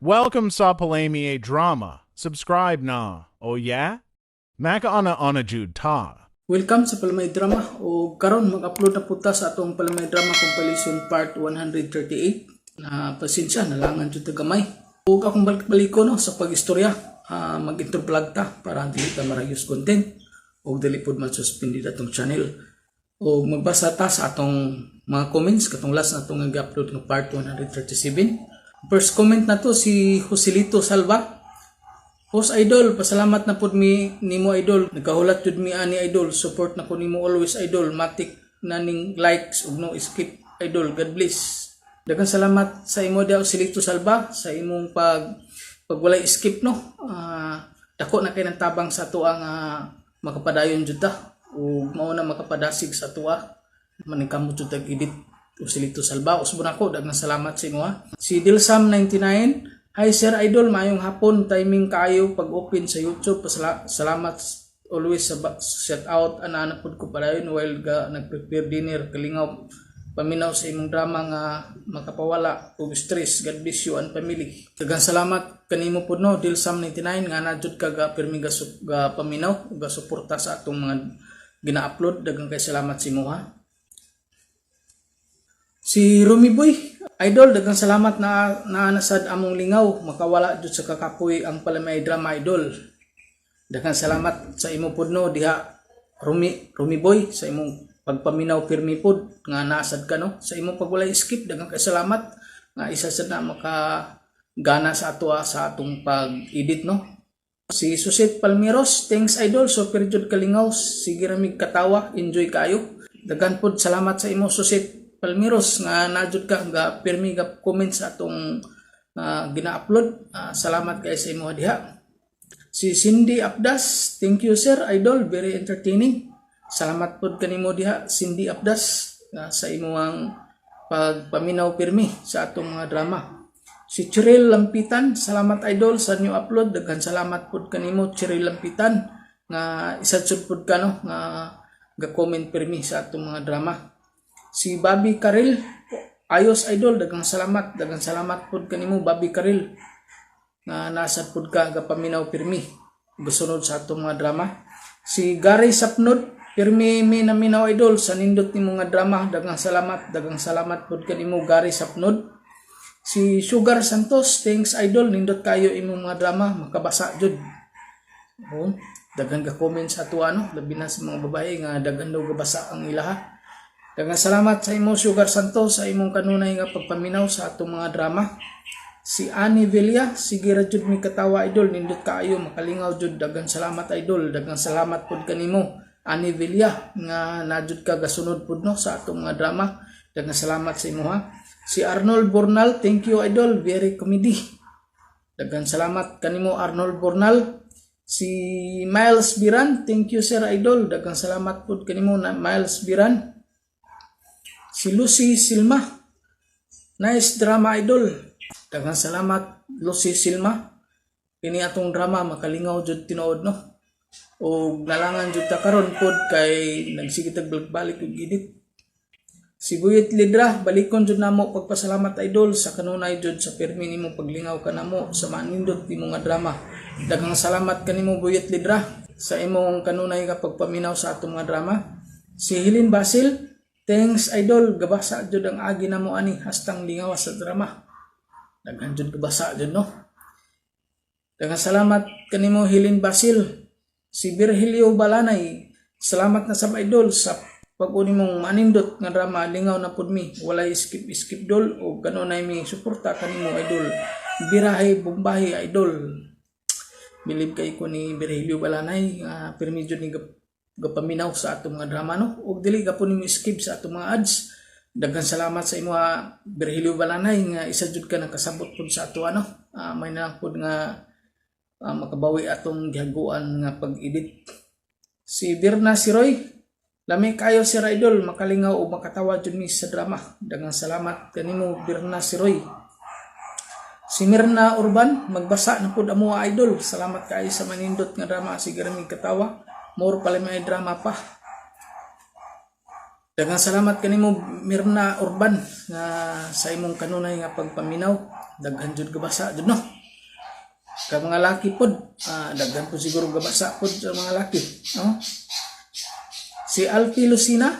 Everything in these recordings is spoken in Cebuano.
Welcome sa Palami Drama. Subscribe na. Oh yeah? Makauna-una jud ta. Welcome sa Palamay Drama o karon mag-upload na po ta sa atong Palamay Drama Compilation Part 138 na pasensya nalangan jud ta gamay. Ug akong balik-baliko no sa pag-istorya, mag-intro vlog ta para dili ta marayos content ug dili pud ma-suspended atong channel. O magbasa ta sa atong mga comments katong last na atong nag-upload nga part 137. First comment na to si Joselito Salva. Host Idol, pasalamat na pud mi nimo, Idol. Nagkahulat jud mi ani, Idol. Support na ko nimo always, Idol. Matik na ning likes ug no skip, Idol. God bless. Daghang salamat sa imo daw, Joselito Salva, sa imong pag walay skip no. Dako na kay ng tabang sa atoa nga makapadayon jud ta ug mao na makapadasig sa atoa. Maningkamot jud tag edit, Joselito Salva. Usbon ako, daghang salamat sa imo ha. Si Dilsam 99, "Hi Sir Idol, maayong hapon. Timing kaayo pag-open sa YouTube. Salamat always sa shout out. Ana pud ko padayon while ga nag-prepare dinner. Kalingaw paminaw sa imong drama nga makapawala og stress. God bless you and family." Daghang salamat kanimo pud no, Dilsam 99, nga na jud ka ga pirmi ga paminaw ug ga suporta sa atong mga gina-upload. Daghang kay salamat sa imo ha. Si Rumi Boy, "Idol, daghang salamat na naanasad among lingaw, makawala jud sa kakapoy ang Palamay Drama, Idol." Daghang salamat sa imo pud no diha, Rumi Boy, sa imong pagpaminaw pirmi pud nga naasad ka no sa imong pagwalay skip. Daghang kay salamat nga isa sad na maka gana sa atoa sa atong pag-edit no. Si Susit Palmiros, "Thanks Idol, super jud kalingaw, sige ra mig katawa, enjoy kayo." Daghan pod salamat sa imo, Susit Palmiros, nga najud ka ga pirmi ga comment sa atong gina-upload. Salamat kay sa imo diha. Si Cindy Abdas, "Thank you sir, Idol, very entertaining." Salamat pod kanimo diha, Cindy Abdas, sa imong pagpaminaw pirmi sa atong mga drama. Si Cheryl Lampitan, "Salamat Idol sa new upload." Daghan salamat pod kanimo, Cheryl Lampitan, nga isa jud pod ka no nga ga-comment pirmi sa atong mga drama. Si Bobby Karil, "Ayos Idol, daghang salamat, daghang salamat pod kanimo, Bobby Karil, nga nasad pod ka gapaminaw pirmi gasunod sa atong mga drama. Si Gary Sapnod, "Pirmi mi naminaw Idol sa nindot nimo nga drama, daghang salamat." Daghang salamat pod kanimo, Gary Sapnod. Si Sugar Santos, "Thanks Idol, nindot kayo imong mga drama, makabasa jud." Oh, daghan ka comment sa ato ano, labi na sa mga babae nga daghan daw gabasa ang ilaha. Daghang salamat sa imo, Sugar Santos, sa imong kanunay nga pagpaminaw sa atong mga drama. Si Annie Villa, "Sige ra jud mi katawa Idol, nindot kaayo, makalingaw jud, daghang salamat Idol." Daghang salamat pud kanimo, Annie Villa, nga najud ka gasunod pud no sa atong mga drama. Daghang salamat sa imo ha. Si Arnold Bornal, "Thank you Idol, very comedy." Daghang salamat kanimo, Arnold Bornal. Si Miles Biran, "Thank you sir Idol." Daghang salamat pud kanimo na Miles Biran. Si Lucy Silma, "Nice drama Idol." Daghang salamat, Lucy Silma. Kini atong drama makalingaw jud tinuod no. O nalangan jud ta karon pod kay nagsige tag balik og edit. Si Buyit Lidra, "Balikon jud namo pagpasalamat Idol sa kanunay jud sa pirmi nimo paglingaw kanamo sa manindot nimo nga drama." Daghang salamat kanimo, Buyit Lidra, sa imong kanunay nga pagpaminaw sa atong mga drama. Si Helen Basil, "Thanks Idol, gabasa jud ang agi namo ani hastang lingaw sa drama." Daghan jud gabasa jud no. Daghang salamat kanimo, Helen Basil. Si Virgilio Balanay, "Salamat na sa Idol sa pag-uni mong manindot nga drama, lingaw na pud mi, walay skip skip dol o kanunay mi suporta kanimo Idol, birahe bombahe Idol." Bilib kay ko ni Virgilio Balanay nga pirmi jud ni gapaminaw sa atong mga drama no ug dili gapon nimo skip sa atong mga ads. Daghan salamat sa imo, Virgilio Balanay, nga isa jud ka nakasabot pud sa ato ano. May na pud nga makabawi atong gihaguan nga pag-edit. Si Birna Siroy, "Lami kayo sir Idol, makalingaw o makatawa jud mi sa drama." Daghang salamat kanimo, Birna Siroy. Si Mirna Urban, "Magbasa na pud amo Idol. Salamat kaayo sa manindot nga drama, sige ra mi katawa. More pala may drama pa." Daghang salamat kanimo, Mirna Urban, nga sa imong kanunay nga pagpaminaw. Daghan jud gabasa jud, no. Ka mga laki pod, daghan po siguro gabasa pod sa mga laki, no? Si Alfie Lucina,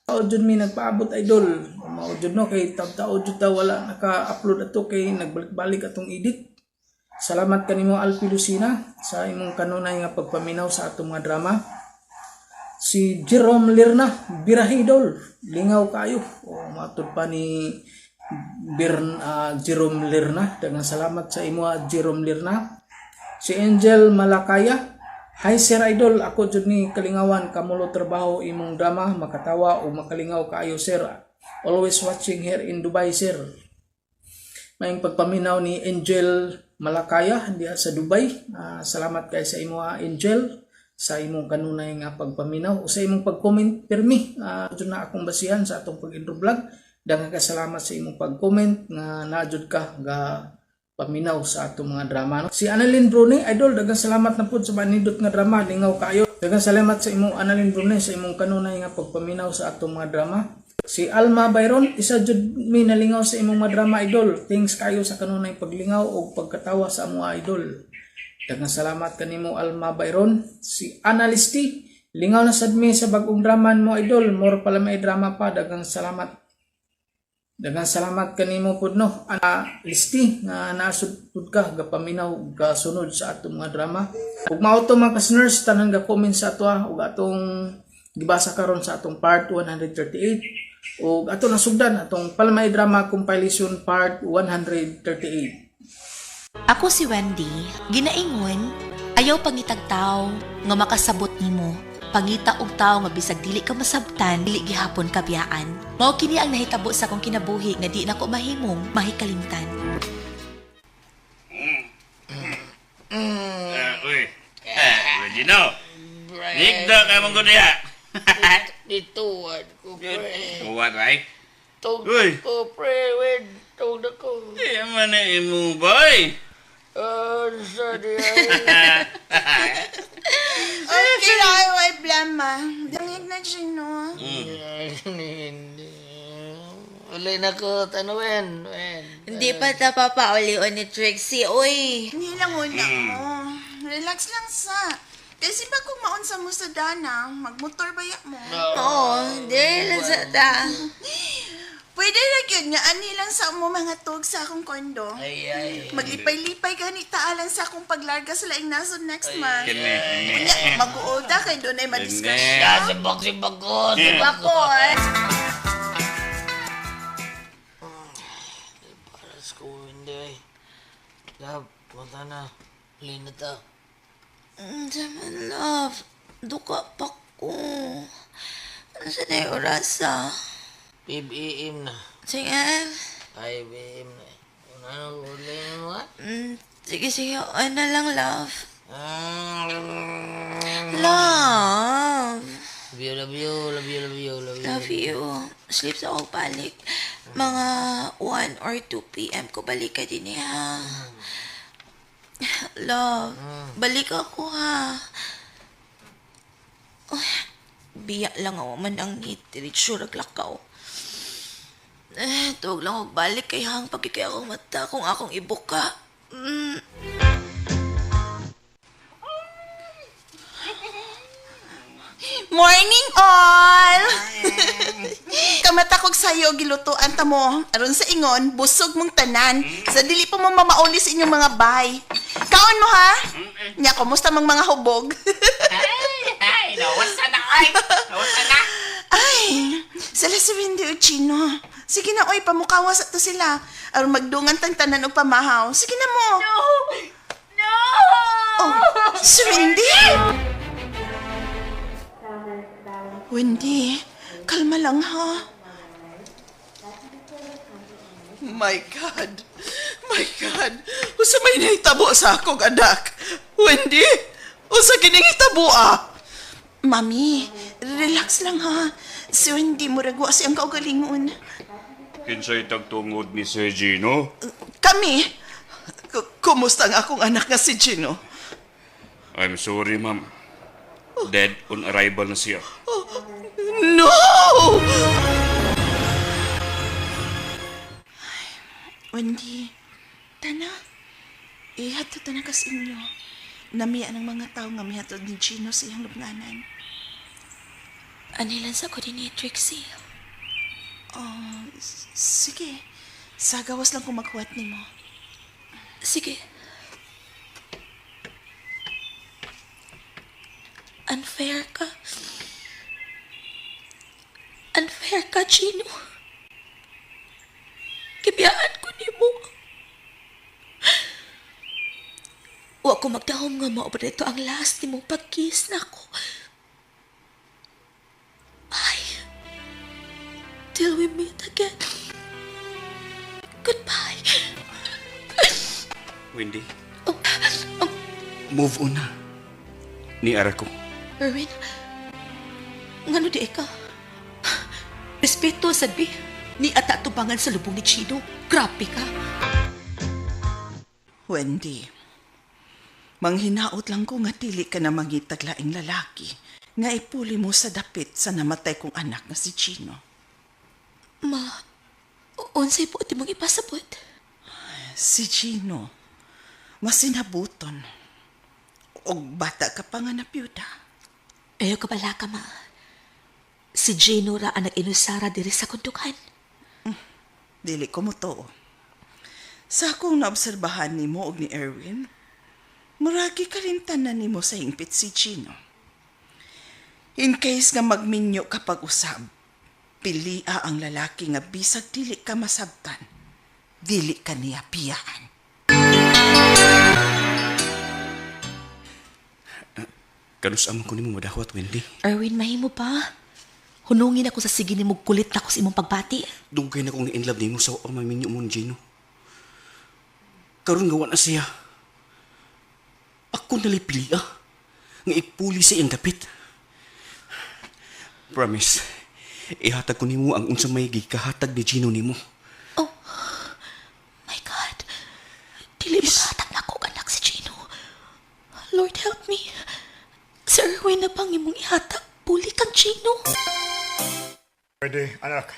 tao jud mi nagpaabot, idol. Mao jud, no, kay tao jud ta wala naka-upload ato kay nagbalik-balik atong edit. Salamat kanimo, Alfie Lucina, sa imong kanunay nga pagpaminaw sa atong mga drama. Si Jerome Lirna, birahi, idol. Lingaw kayo. O matud pa ni Jerome Lirna. Daghang salamat sa imo, Jerome Lirna. Si Angel Malakaya. "Hi sir idol, ako jud ni kalingawan kamulo trabaho imong drama, makatawa o makalingaw kaayo, sir. Always watching here in Dubai, sir." Maayong pagpaminaw ni Angel Malakaya diha sa Dubai. Salamat kay sa imo, Angel, sa imong kanunay nga pagpaminaw o sa imong pag-comment pirmi. Jud na akong basihan sa atong pag-intro vlog. Daghang kay salamat sa imong pag-comment nga naa jud ka ga paminaw sa atong mga drama. No? Si Annalyn Bruni, idol, daghang salamat na pud sa manindot nga drama, lingaw kaayo. Daghang salamat sa imong, Annalyn Bruni, sa imong kanunay nga pagpaminaw sa atong mga drama. Si Alma Byron, "Isa jud mi nalingaw sa imong mga drama, idol. Thanks kayo sa kanunay paglingaw o pagkatawa sa among idol." Daghang salamat kanimo, Alma Byron. Si Analisti, "Lingaw na sad mi sa bagong drama mo, idol. More pala may drama pa. Daghang salamat." Daghang salamat kanimo pud, no. Ana Listi, nga nasud pud ka gapaminaw gasunod sa atong mga drama. Ug mao to, mga listeners, tanan ga comment sa ato ug atong gibasa karon sa atong part 138 ug ato nasugdan atong Palamay Drama Compilation part 138. Ako si Wendy, ginaingon, ayaw pangitag tao nga makasabot nimo. Pangita og tao nga bisag dili ka masabtan, dili gihapon ka biyaan. Mao kini ang nahitabo sa akong kinabuhi nga di nako mahimong mahikalimtan. Uy. Regino. Nigda ka mong diha. Dituan ko, pre. What, right? Tug Uy. ko, pre. Wen, tug na ko. Di man na imo, boy. Ah, sa di ay. Okay na kayo, ay blama. Dangig na, Gino. Hindi. Uli na ko, tanawin. Wen. Hindi pa ta papaulion ni Trixie, uy. Hindi lang una mo. Relax lang sa. Kasi pag kung maunsa mo sa dana, magmotor baya mo? Oo, hindi lang sa ta. Pwede ra gyud nga ani lang sa mo mga tug sa akong kondo. Ay, ay. Maglipay-lipay ganita alang sa akong paglarga sa laing nasod next month. Kini, kini. Unya, mag-uulta kay doon ay madisgrasya. Ah, sibak, sibak ko. Sibak Ako, eh. Paras ko, hindi ay. Love, punta na. Uli na ta. Saman, love. Duka pa ko. Ano sa na yung oras, ah? 5 a.m. na. Sige. 5 a.m. na. Ano, uli na mo ah? Sige, sige. Ano lang, love. Love Love. you, love you, love you, love you, love you. Love you. Sleep sa akong balik. Mga 1 or 2 p.m. ko balik ka din eh, ha? Love, balik ako ha. Uy, biya lang ako man ang diretso raglakaw. Eh, tuwag lang ako balik kay hang pagkikay akong mata kung akong ibuka. Morning all! Kamata kog sayo gilutuan ta mo. Aron sa ingon, busog mong tanan. Sa dili pa mo mamauli sa inyong mga bay. Kaon mo ha? Nya, kumusta mang mga hubog? Ay, nawasa na ay. Nawasa na. Ay, sila si Wendy o Chino. Sige na, oy, pamukawa sa to sila. Aron magdungan tang tanan og pamahaw. Sige na mo. No! No! Oh, si Wendy! Wendy, kalma lang ha. My God! My God! Usa may nahitabo sa akong anak. Wendy! Usa kining hitabo ah! Mami, relax lang ha. Si Wendy, murag wa siyang kaugalingon. Kinsay tagtungod ni Sir Gino? Kami, Kumusta ang akong anak nga si Gino? I'm sorry, ma'am. Dead on arrival na siya. No! Wendy, tana. Ihatod ta na kas inyo. Namiya ng mga tao nga mihatod ni Gino sa iyang lubnganan. Anilan sa ko din ni Trixie. Oh, sige. Sa gawas lang kung maghuwat nimo. Sige. Unfair ka. Unfair ka, Gino. Gibiyaan ko nimo. Wa ko magdahom nga mao ba ito ang last nimong pag-kiss nako. Bye. Till we meet again. Goodbye. Wendy, Oh, oh, move on na. Ni ara ko. Erwin, ngano di ka? Respeto, sadbi. Ni ata tubangan sa lubong ni Chino. Grabe ka. Wendy, manghinaot lang ko nga dili ka na mangitag laing lalaki nga ipuli mo sa dapit sa namatay kong anak nga si Chino. Ma, unsay po mong ipasabot? Si Chino, masinabuton. Og bata ka pa nga napiyuda. Ayaw ka bala ka, ma. Si Gino ra ang nag-inusara diri sa kundukan. Dili ko mo to. Sa akong naobserbahan nimo og ni Erwin, muragi kalimtan na nimo sa hingpit si Chino. In case nga magminyo kapag usab, pilia ang lalaki nga bisag dili ka masabtan, dili ka niya piyaan. Kanus amang ko nimo madahwat, Wendy. Erwin, mahimo pa. Hunungin ako sa sige nimo kulit na ko sa imong pagbati. Dugay na kong in love nimo sa wa maminyo mo ni Gino. Karon nga wa na siya. Ako nalipili ah. Nga ipuli sa iyang dapit. Promise. Ihatag ko nimo ang unsa may gikahatag ni Gino nimo. Oh, my God. Dili makahatag na ako og anak si Gino. Lord, help me. Sir Erwin na bang imong ihatag? Puli kang Gino. Pwede, anak.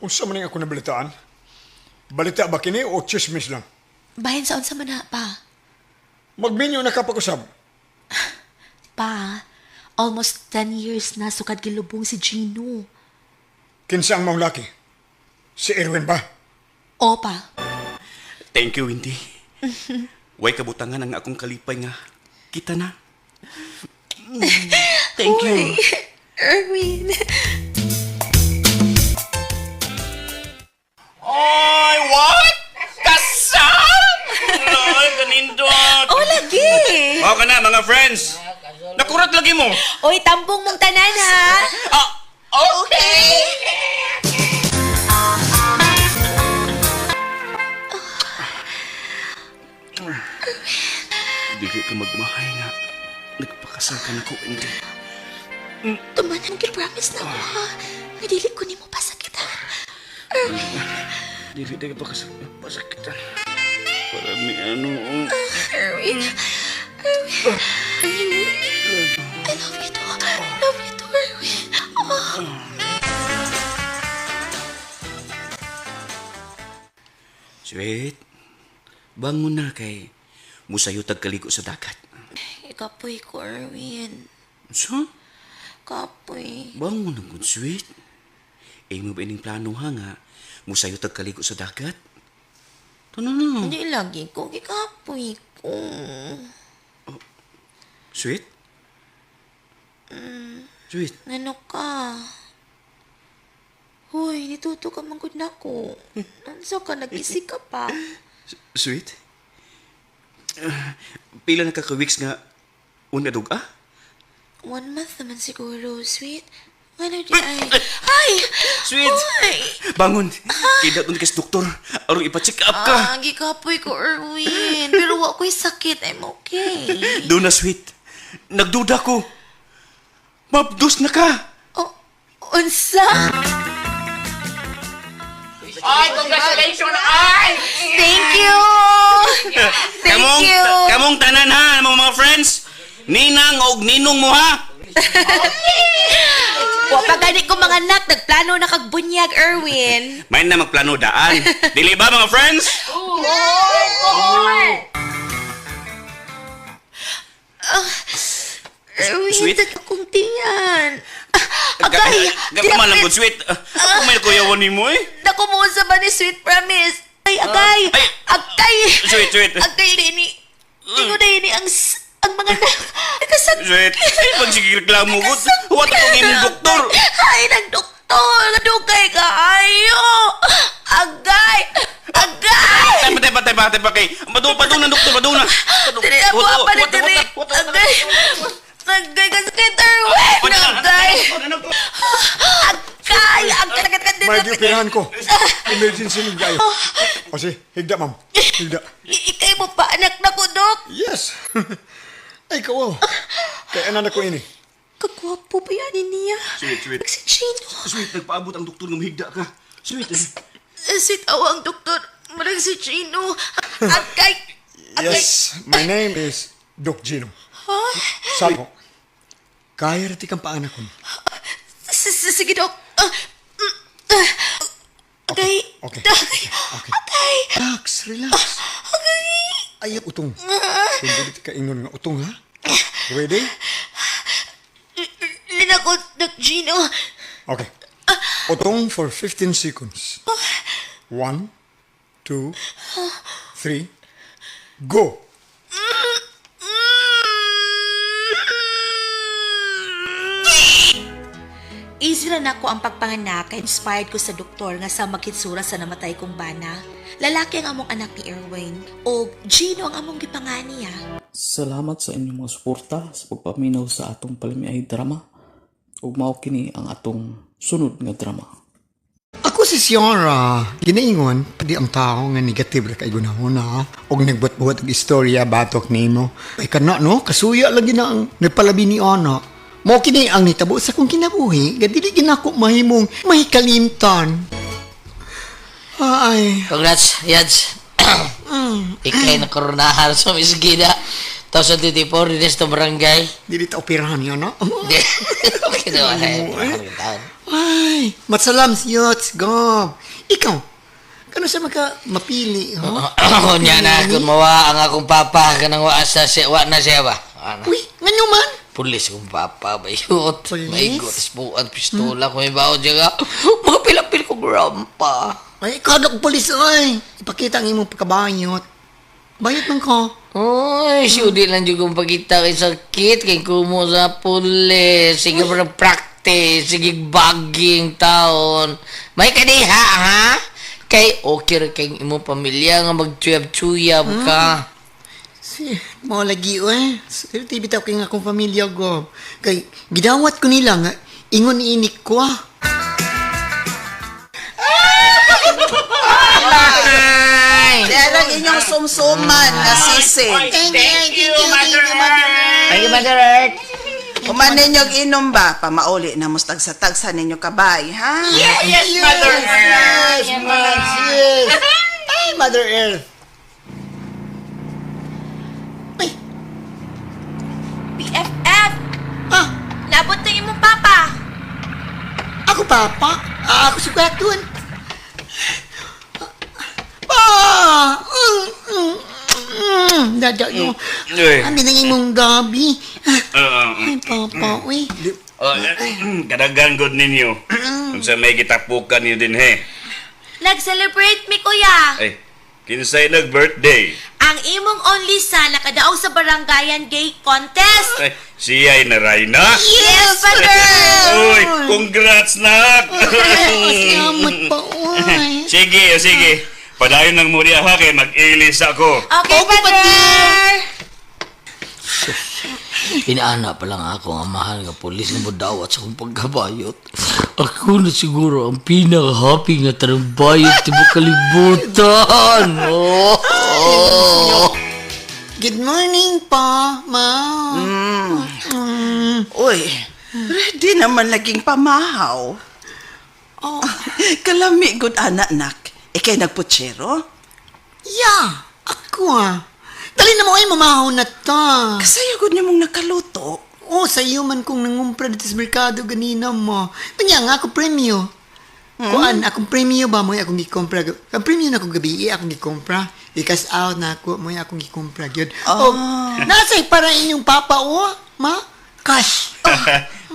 Unsa man ning ako nabalitaan? Balita ba kini o chismis lang? Bahin sa unsa man na, pa. Magminyo na kapag-usab. Pa, almost 10 years na sukad gilubong si Gino. Kinsa ang maong laki? Si Erwin ba? Opa, Thank you, Wendy. Way kabutangan ang akong kalipay nga. Kita na. Thank you. Erwin. Ay, what? Kasal? Ay, kanindot. Oh, lagi! Mao ka na, mga friends. Nakurat lagi mo. Oy, tambong mong tanan, ha? Ah, okay. Dili ka magmahay nga. Nagpakasal ka na ko, hindi. Tumanan, promise na ako, ha? Nga dili ko nimo pasakitan. Erwin, Dili ka pakasal, pasakitan. Para may ano. Oh. Erwin. Erwin. Erwin. I love you too. I love you too, Erwin. Oh. Sweet, bangon na kay musayo tagkaligo sa dagat. Kapoy ko, Erwin. So, Kapoy. bangon na good, sweet. Eh, mo ba ining plano ha nga? Musayo tagkaligo sa dagat? Tano na. Hindi lagi ko. Kikapoy ko. Sweet? Sweet, Ano ka? Hoy, nituto ka man gud nako. Nanso ka, nag-isip ka pa. Sweet? Ah, pila na ka ka weeks nga una dug ah? 1 month naman siguro, sweet. Ano di ay? Ay! Sweet! Hoy! Bangon! Kaya doon kas doktor. Aron ipa-check up ka. Ah, gikapoy ko, Erwin. Pero wa ko'y sakit. I'm okay. Doon na, sweet. Nagduda ko. Mabdos na ka. Oh, unsa? Ay, congratulations! Ay! Thank you! Thank kamong, you! Kamong tanan ha, mga friends. Ninang og ninong mo ha. Wa pa gani ko mga anak, nagplano na kag bunyag, Erwin. May na magplano daan. Dili ba mga friends? Erwin, Sweet? akong tiyan. Ah, Agay! Gapit man lang good sweet. Ako may kuyawan nimo eh. Naku mo sa ba ni Sweet Promise? Ay, agay! Ay! Agay! Sweet, sweet. Agay, Lenny. Tingo na yun eh, ang mga anak. Kasag... Sweet. Ay, pag reklamo ko. Huwag ko imong doktor. Ay, nagdoktor! Nadugay ka! Ayo! Agay! Agay! Tay pa, tay pa, tay pa, kay. Padung, padung na doktor, padung na. Dili ako pa ni dili. Agay! Agay kasakit, Erwin! Agay! Agay! Agay! Agay! May gioperahan ko. Emergency ni kayo. O si, higda ma'am. Higda. Ikay mo pa, anak na ko, Dok! Yes. Ay, kawaw. Kay anak ko ini. Kagwapo pa yan niya. Sweet, sweet. Si Gino. Sweet, nagpaabot ang doktor ng higda ka. Sweet. Sweet, awa ang doktor. Marang si Gino. Agay! Agay! Yes, my name is Doc Gino. Sabi ko, kaya rati kang paanak ko. Sige, Dok. Agay. Okay. Agay. Okay. Agay. Relax, relax. Agay. Ayaw utong. Kung dili ka ingon nga utong ha. Ready? Lina ko, Doc Gino. Okay. Utong for 15 seconds. 1, 2, 3, go! Easy na nako ang pagpanganak kay inspired ko sa doktor nga sa magkitsura sa namatay kong bana. Lalaki ang among anak ni Erwin o Gino ang among gipangani ah. Salamat sa inyong mga suporta sa pagpaminaw sa atong palamiay drama ug mao kini ang atong sunod nga drama. Ako si Ciara. Ginaingon, di ang tao nga negative ra kay gunahon ha. Og nagbuhat-buhat og istorya batok nimo. Ay kana no, kasuya lagi na ang nagpalabi ni ana. Mao kini ang nitabo sa kong kinabuhi, ga dili ginako mahimong mahikalimtan. Ay, Congrats, Yads. Ikay na koronahan sa Misgida. 2024, dinis to barangay. dili ta operahan niya no. Di- Okay na wala. Ay, matsalam siyots, gob. Ikaw, kano sa maka mapili, ho? Nya na, kung mawa ang akong papa, kanang wa sa siya, wa na siya ba? Wa na. Uy, nganyo man. Pulis kong papa, bayot. Pulis? Maigot, tas pistola, kung may baon siya ka. Mga pilapil kong rampa. Ay, kadok pulis, ay. Ipakita ang imong pagkabayot. Bayot man ko. Uy, siudi lang juga kong pagkita kay sakit, kay kumo sa pulis. Sige, oh, practice, sige, bagging taon. May kaniha, ha? Kay okay ra kay imong pamilya nga magtsuyab-tsuyab ka. Si, mo lagi, eh. Swerte bitaw kay nga akong pamilya go. Kay, gidawat ko nila nga, ingon inik ko, ah. Ay! Kaya lang inyong sumsuman na sisig. Thank you, Mother Earth. Thank you, Mother Earth. Kuman ninyo og inom ba? Pamauli na mo tagsa-tagsa ninyo kabay, ha? Yes, yes, Mother Earth. Yes, yes. Ay, Mother Earth. Ay, BFF! ah, Nabot na imong papa. ako papa. Ah, ako si Kuya Tun. Pa! Dada yo. Uy. Ang binangin mong gabi. Ay, papa, uy. Oh, kadagan good ninyo. Unsa may gitapukan niyo din he. Nag-celebrate mi, kuya. Ay, kinsay nag-birthday. Ang imong only son nakadaog sa barangayan gay contest. Ay, siya'y naray na. Yes, father! Uy, congrats nak! Salamat pa, uy. Sige, oh, sige. Padayon ng muri ha kay mag-ilis ako. Okay, father! Inaana pa lang ako ang mahal nga pulis nga modawat sa akong pagkabayot. Ako na siguro ang pinaka-happy nga tarang bayot tibok kalibutan. Oh. Good morning pa, ma. Uy, ready naman laging pamahaw. Oh. Kalami good anak nak. Ikay nagputsero? Yeah, ako ah. Dali na mo ay mamahaw na ta. Kasayo gud nimong nakaluto. Oh, sa iyo man kong nangumpra dito sa merkado ganina mo. Kanya nga ako premyo. Kuan, akong premyo ba mo akong gikompra. Ang premyo na akong gabi, eh, akong gikompra. Because out na ako mo akong gikompra gyud. Oh, nasa para inyong papa o, ma? Cash.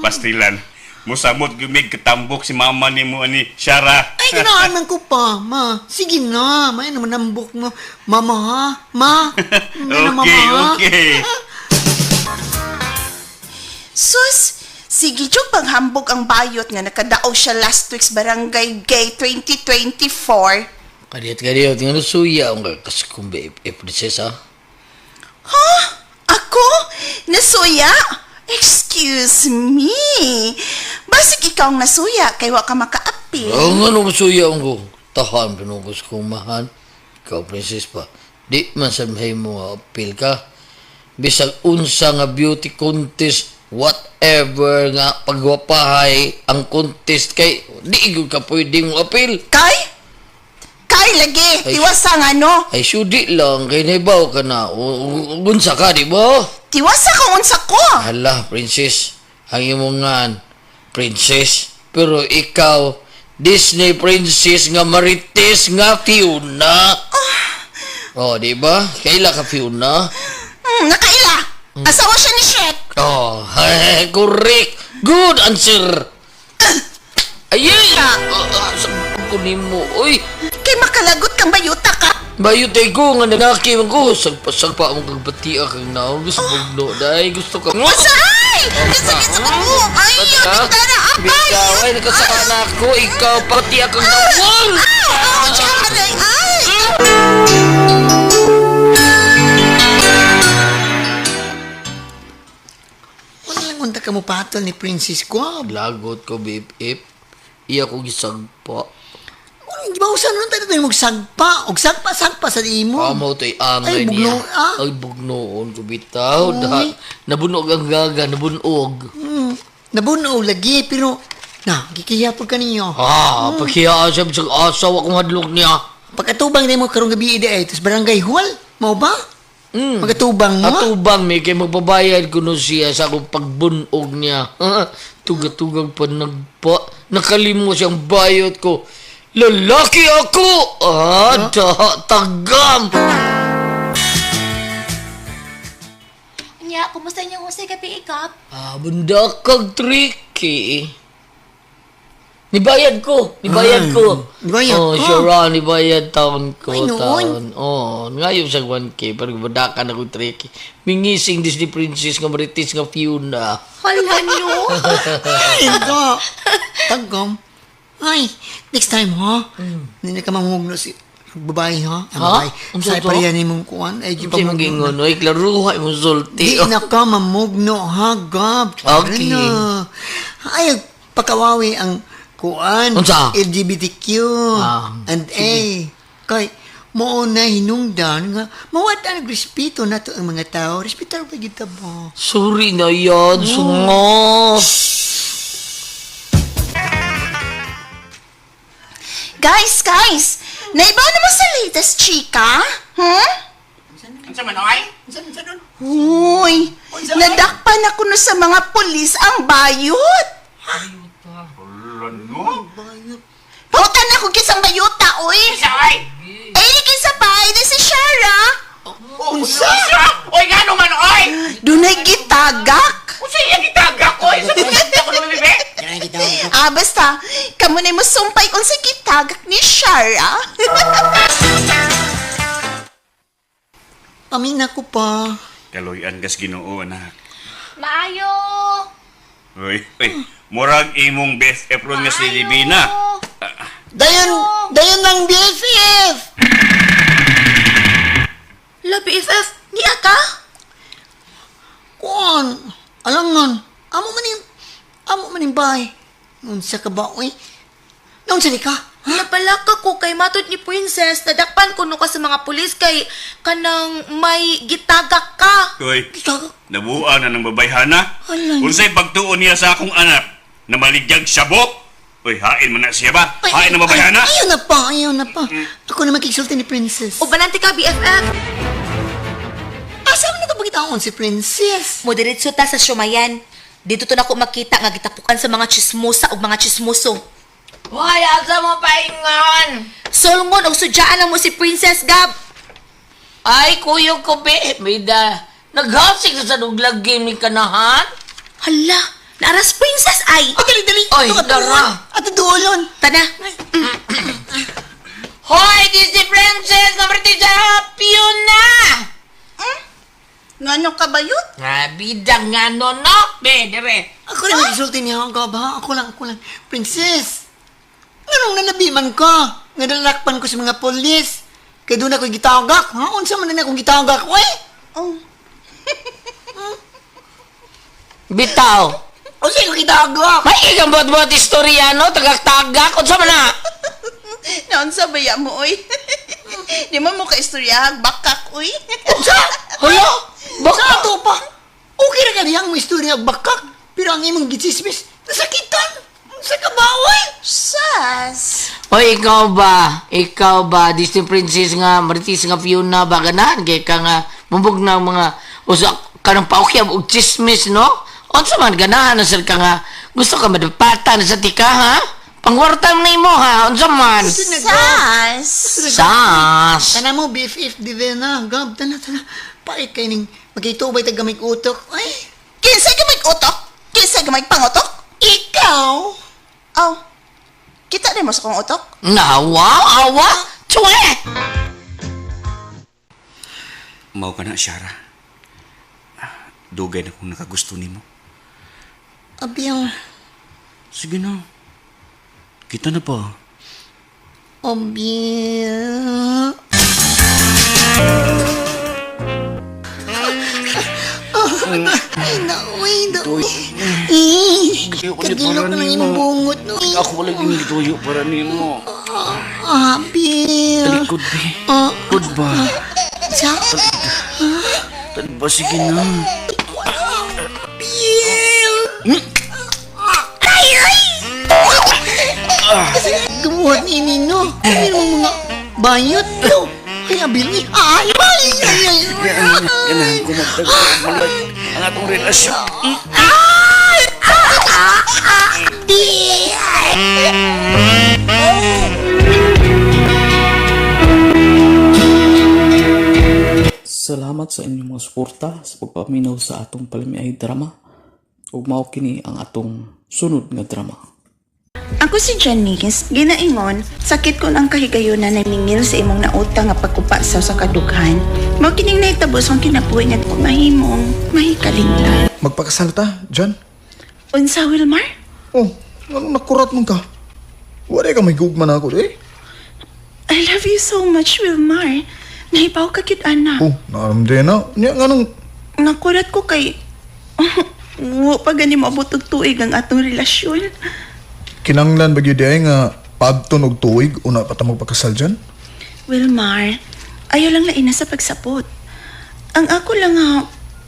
Pastilan. Musamot gumig katambok si mama ni mo ani Shara. Ay, ganahan man ko pa, ma. Sige na, may naman nambok mo. Mama ha? Ma? May na, mama, Okay, ha? okay. Sus, sige jud paghambog ang bayot nga nakadao siya last week's Barangay Gay 2024. Kadiyot, kadiyot. Nga nasuya ang kaskong BFF, princess, ha? Huh? Ako? Nasuya? Excuse me. Basig ikaw ang nasuya kay wa ka makaapil. Oo nga nung masuya ang ko. Tahan, pinugos kong mahan. Ikaw, princess pa. Di man sabihin mo nga appeal ka. Bisag unsa nga beauty contest, whatever nga pagwapahay ang contest kay di gyud ka pwede mo appeal. Kay? Kay lagi, Ay, tiwasa nga no. Ay sudi lang kay naibaw ka na. Unsa ka di ba? Tiwasa ka unsa ko. Hala, princess, ang imong ngan, princess. Pero ikaw, Disney princess nga marites nga Fiona. Oh, di ba? Kaila ka Fiona? Nakaila. Asawa siya ni Shrek. Oh, correct. Good answer. Ayay! Sa ko nimo, oy. Kay makalagot kang bayuta ka. Bayot ay ko nga nanaki man ko. Sagpa mo kag batia kang naong. Gusto mo day. Gusto ka. Ay! Gusto ko mo. Ay, bitara, abay. Bitaw, ay, nakasaka na ako. Ikaw, pati akong nawal! Aw, aray, ay! Wala lang unta ka mo patol ni Princess ko. Lagot ko, BFF. Iya ko gisagpa. Di ba usan nun tayo tayo magsagpa? Og sagpa-sagpa sa imo. Amo to'y angay Ay, niya. bugno, ah. Ay, bugnoon ko, bitaw. Nabunog ang gaga, nabunog. Nabuno lagi, pero na, gikiya po ka ninyo. Ah, pagkiyaan siya sa asawa kong hadlok niya. Pagkatubang na mo karong gabi ida eh, tas barangay hall, mao ba? Pagkatubang mo? Atubang mi kay magbabayad kuno siya sa akong pagbunog niya. Tugatugag pa nagpa. Nakalimo siyang bayot ko. Lalaki ako! Ah, tagam! Nya, kumusta inyong usay gabi ikap? Ah, bundakag tricky. Nibayad ko. Nibayad Ay, ko. nibayad oh, ka? Sure, nibayad taon ko. Ay, noon. Taon. Oh, ngayon sa 1K. Pero bundakan ako tricky. Mingising Disney Princess nga marites nga Fiona. Hala no. Ay, ga. Tagam. Ay, next time ha? Hindi na ka mamugno si babae ha? Ang Ha? babae. Unsa Sa to? pareha ni mong kuan. Ay, Unsay pamugno magingon, na. oy, klaruha imong sulti. Di na ka mamugno ha, Gab. Okay. Ano? Ay, pakawawi ang kuan. Unsa? LGBTQ Ah, and A. Kay, mo na hinungdan nga mawad ang respeto nato ang mga tao. Respeto ba kita ba? Sorry na yan, sungo. Guys, guys, naibaw na mo sa latest chika? Hmm? Unsa man oy? Uy, nadakpan ako no sa mga pulis ang bayot. Pautan ako kisang bayota, uy. Unsa oy? Ay, di kinsa pa, ay di si Shara. Unsa? Unsa? Oy ngano man oy? Dunay gitagak. Unsa iya gitagak oy? Sa pagkanta ko naman bebe. Ah, basta, kamo na mo sumpay unsa gitagak ni Shara. Amina ko pa. Kaloy-an gas Ginoo anak. Maayo. Uy, uy, murag imong best apron nga si Divina. Dayon, dayon lang BFF! La BFF, niya ka? Kuan, alangan, amo man yung, amo man yung bahay. Unsa ka ba, uy? Naunsa di ka? Napalaka ko kay matod ni Princess, nadakpan kuno ka sa mga pulis kay kanang may gitagak ka. Uy, Gitagak? nabuan na ng babayhana. Ala. Unsay pagtuon niya sa akong anak na maligyag sabo? Uy, hain man na siya ba? Ay, Hain na babayhana? Ay, ayaw na pa, ayaw na pa. Ako na makiksulti ni Princess. O balante ka, BFF. Asa man na ka Taon si Princess. Mo diretso ta sa Shumayan. Dito to nako makita nga gitapukan sa mga chismosa ug mga chismoso. Hoy, asa mo paingon? Solngon og sudyaan lang mo si Princess Gab. Ay, kuyog ko, be. Bida, naghasik sa duglag game ni kanahan. Hala, naaras Princess ay. Oh, dali, dali. Oy, Ato, dara. Ato duolon. Tana. Hoy, this is Princess number 3 sa Fiona. Ngano ka bayot? Ah, bida nga no, no? Be, dire. Ako lang nagsulti niya, Gab, ha? Ako lang, ako lang. Princess, nganong nanabiman ka? Nga nalakpan ko sa mga polis. Kaya doon ako gitagak, ha? Unsa man na akong gitagak, oy? Oh. Bitaw. Unsa akong gitagak? May ikang buhat-buhat istorya, no? Tagak-tagak. Unsa man na? Naunsa baya mo, oy? Di mo mo kaistoryahag bakak, oy. Unsa? Hala? Sa ato pa. Okay ra kaniyang mo istorya og bakak, pero ang imong gitsismis, nasakitan. Unsa ka ba, oy? Sas. Hoy, ikaw ba? Ikaw ba? Disney Princess nga, Marites nga Fiona ba? Ganahan kay ka nga, mubog na mga, usa kanang paukyab og chismis, no? Unsa man, ganahan na sir ka nga, gusto ka madapatan sa tika, ha? Pangwarta mo na imo, ha? Unsa man? Sas. Sas! Tana mo, BFF, Divina, Gab, tana, tana. Pait kay ning magitubay tag gamay utok. Ay, Kinsa gamay utok? Kinsa gamay pangotok? ikaw? Aw. Kita rin mo sa kong utok? Nawa, awa, tswe! Mao ka na, Shara. Dugay na kung nakagusto nimo. Abiyaw, Sige na. Kita na pa. abiyaw. Ay, naoy, naoy. Eh, kagilok na lang imong bungot, no. Ako wala yung gituyo para nimo. Abiyaw. Talikod, be. Likod ba? Sa? Talikod ba? Sige na. Bill! Ay, ay! Kasi gumuhat ni Nino. Ano yung mga bayot? No. Ay, abil ni. Ay, ay, ay, ay. Ganahan ko magtagpo ang atong relasyon. Ay! Ah, ah, di! Salamat sa inyong mga suporta sa pagpaminaw sa atong palamiay drama ug mao kini ang atong sunod nga drama. Ako si Janice, ginaingon, sakit ko ang kahigayunan na mingil sa imong nautang nga pagkupa sa sa kadughan. Mao kining nahitabo sa akong kinabuhi nga ko mahimong mahikalintan. Magpakasal ta, John. Unsa Wilmar? Oh, anong nakurat man ka? Wala ka may gugma na ako, eh. I love you so much, Wilmar. Nahibaw ka gyud ana. Oh, naaram din na. Nya, nganong... Nakurat ko kay Wo pa gani moabot og tuig ang atong relasyon. Kinanglan ba gyud ay nga paabton og tuig una pa ta magpakasal dyan? Wilmar, ayaw lang laina sa pagsapot. Ang ako lang nga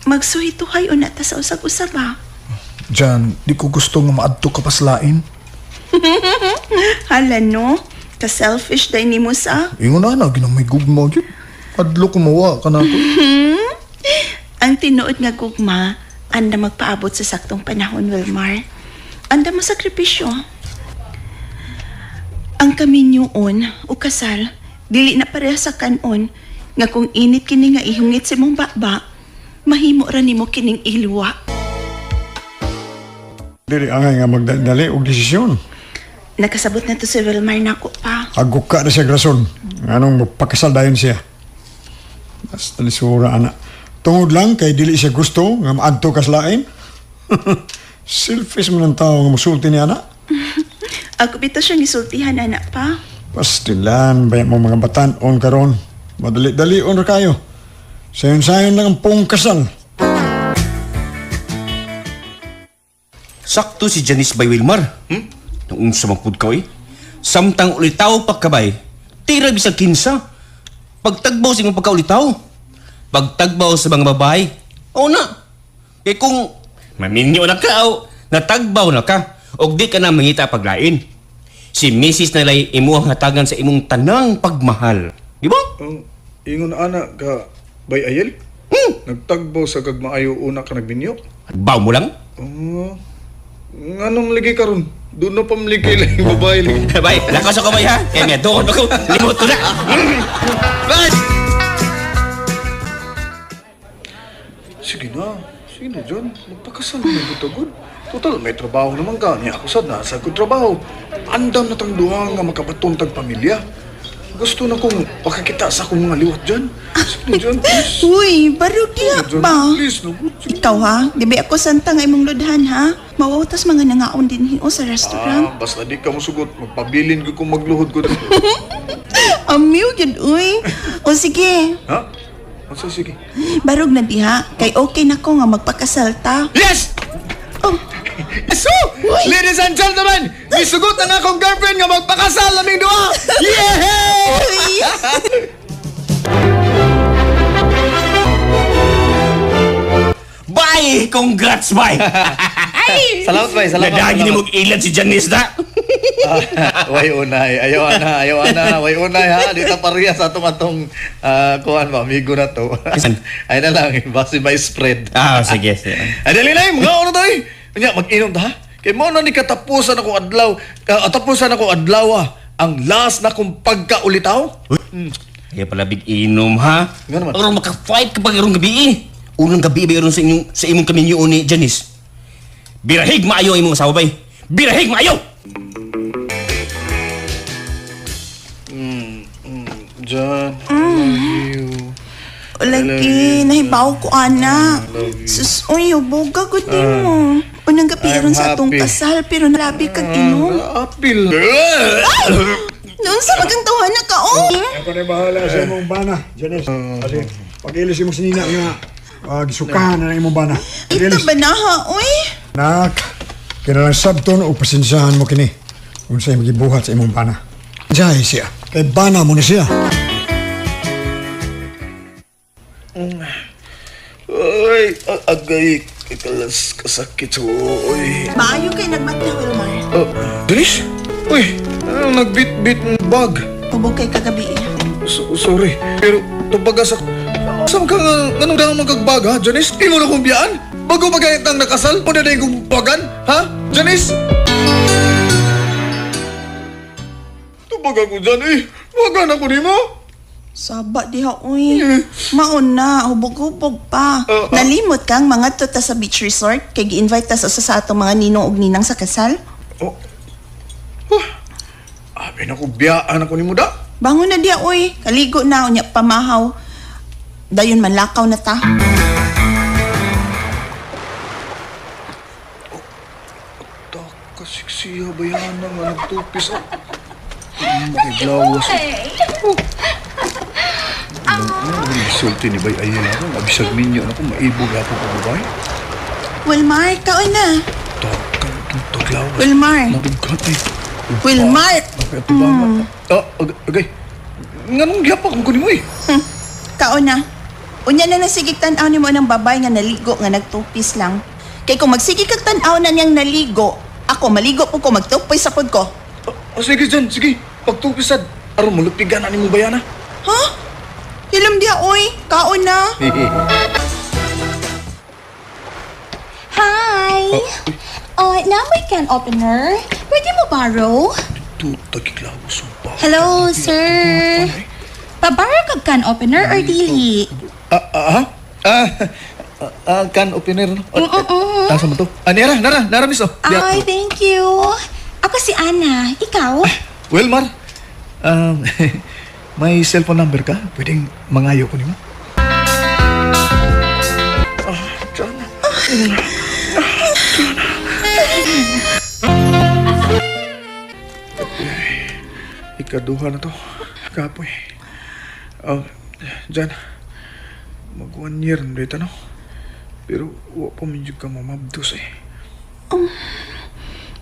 magsuhituhay una ta sa usag-usab ah. Jan, di ko gusto nga maadto ka paslain. Hala no, ka-selfish day nimo sa. Ingon na na, ginang may gugma gyud. Adlo ko mawa ka na ako. Ang tinuod nga gugma, anda magpaabot sa saktong panahon, Wilmar. Anda masakripisyo. Ang kaminyoon o kasal, dili na pareha sa kanon, nga kung init kini nga ihungit sa imong baba, mahimo ra nimo kining iluwa. Dili angay nga magdali og desisyon. Nakasabot na to si Wilmar nako pa. Agok ka na siya rason. Anong magpakasal dayon siya. Basta lisura ana. Tungod lang kay dili siya gusto nga maadto ka sa lain. Selfish man ang tao nga musulti ni ana. Ako bitaw siyang gisultihan anak pa. Pastilan ba mo mga batan-on karon. Madali-dali on ra kayo. Sayon-sayon lang ang pong kasal. Sakto si Janice by Wilmar. Hmm? Nung unsa man pud ka eh. Samtang ulitaw pagkabay, tira bisag kinsa. Pagtagbaw sa imong pagkaulitaw. Pagtagbaw sa mga babae. Oo na. Kay kung maminyo na ka o natagbaw na ka og di ka na mangita paglain. Si Mrs. Nalay imuhang hatagan sa imong tanang pagmahal. Di ba? Ingon ana ka, bay ayel? Nagtagbaw sa kag maayo una ka nagminyo. Baw mo lang? Oh. Nganong ligi karon? Doon na pamligi lang yung babae ligi. Bay, lakas ako bay ha. Kaya nga, doon ako. Limot ko na. Bye! Sige na. Sige na, John. Magpakasal na gud. Total, may trabaho naman ka. Niya ako sad, nasa kong trabaho. Andam na tang duha nga makabaton tag pamilya. Gusto na kong pakakita sa akong mga liwat dyan. Sige na, John, please. Uy, barog diha John, ba? please, no. Sige. Ikaw ha, di ba ako santa nga imong ludhan ha? Mawawtas mga nangaon din hiyo sa restaurant. Ah, basta di ka musugot. Magpabilin ko kung magluhod ko. Amiw gyud uy. O sige, Ha? Unsa sige? barog na diha kay okay na ko nga magpakasal ta. Yes! Oh, So, ladies and gentlemen, misugot ang akong girlfriend nga magpakasal naming duha. Yeah! uy. Bye! Congrats, bye! Salamat bay, salamat. Nadagi ni salamat. mong ilan si Janice na. Way unay, ayaw ana, ayaw ana, way unay ha. Di ta pareha sa atong atong kuan ba, amigo na to. Ay na lang, basi may spread. Ah, sige, sige. Ay dali na, mga ano tayo. Unya mag-inom ta ha. Kay mo na ni katapusan akong adlaw, katapusan akong adlaw ah. Ang last na kong pagkaulitaw. Kaya pala big inom ha. Nga naman. Aron maka-fight ka pag irong gabi eh. Unang gabi ba iron sa inyong sa imong kaminyo ni Janice? Birahig maayo ang imong asawa bay. Birahig maayo. John, I love you. Lagi, nahibaw ko ana. Sus, uy, buga gud nimo. Unang gabi I'm ron sa atong happy. kasal pero nalabi kag inom. Apil. Noon sa magang tawa na ka, oh. Ako na bahala sa imong bana, Janice. Kasi pag-ilis imong sinina nga, gisukahan na imong bana. Ito Pag-ilis. ba na ha, uy? Nak, kinalang sabton o pasensyahan mo kini. Unsay magibuhat sa imong bana. Jahay siya. Kay bana mo na siya. Ay, agay, kalas kasakit sa oy. Maayo kay nagmata, Wilmar. Oh, Denise? Uy, anong nagbit-bit ng bag? Hubog kay kagabi. Sorry, pero tubaga sa... Saan ka nga, anong dang magkagbag ha, Janice? Imo na kong biyaan? Bago pa ganit ang nakasal, o na kong bagan, ha? Janice? Tubaga ko dyan eh. Bagan ako nimo. Saba diha, uy. Maon na, hubog-hubog pa. Nalimot kang mga tuta sa beach resort kay gi-invite ta sa usa sa atong mga ninong ug ninang sa kasal. Oh. Huh. Abi na ko biyaan ako nimo da. Bangon na diha, uy. Kaligo na, unya pamahaw. Dayon manlakaw na ta. Kasiksiya ba yan ang nagtupis? Oh. Makiglawas. Oh. Sulti ni Bay Ayala ko. Abisag ninyo na ko. Maibog ako pa babay. Wilmar, kaon na. Taglawas. Wilmar. Nabugkat eh. Wilmar! Nakatubanga. Ah, agay. Nganong giyapak ko nimo eh. Kaon na. Unya na nasigig tan-aw nimo ng babay nga naligo nga nagtupis lang. Kay kung magsige kag tan-aw na niyang naligo, ako maligo po ko magtupis sa pod ko. Oh, sige dyan, sige. Pagtupisad. Aron mulupigan na nimo bayana. Ha? Hilom diha oy, kaon na. Hi! Oh, na may can opener. Pwede mo borrow? Tagiglawas. Hello, sir. Paborrow kag can opener or dili? Can opener no? Tasa mo to. Ah, nara, nara, nara miso. Ay, thank you. Ako si Ana. Ikaw? Wilmar, may cellphone number ka? Pwedeng mangayo ko nimo. Ikaduha na to. Kapoy. Oh, Jan. Mag 1 year na dito, no? Pero wa pa medyo ka mamabdos eh.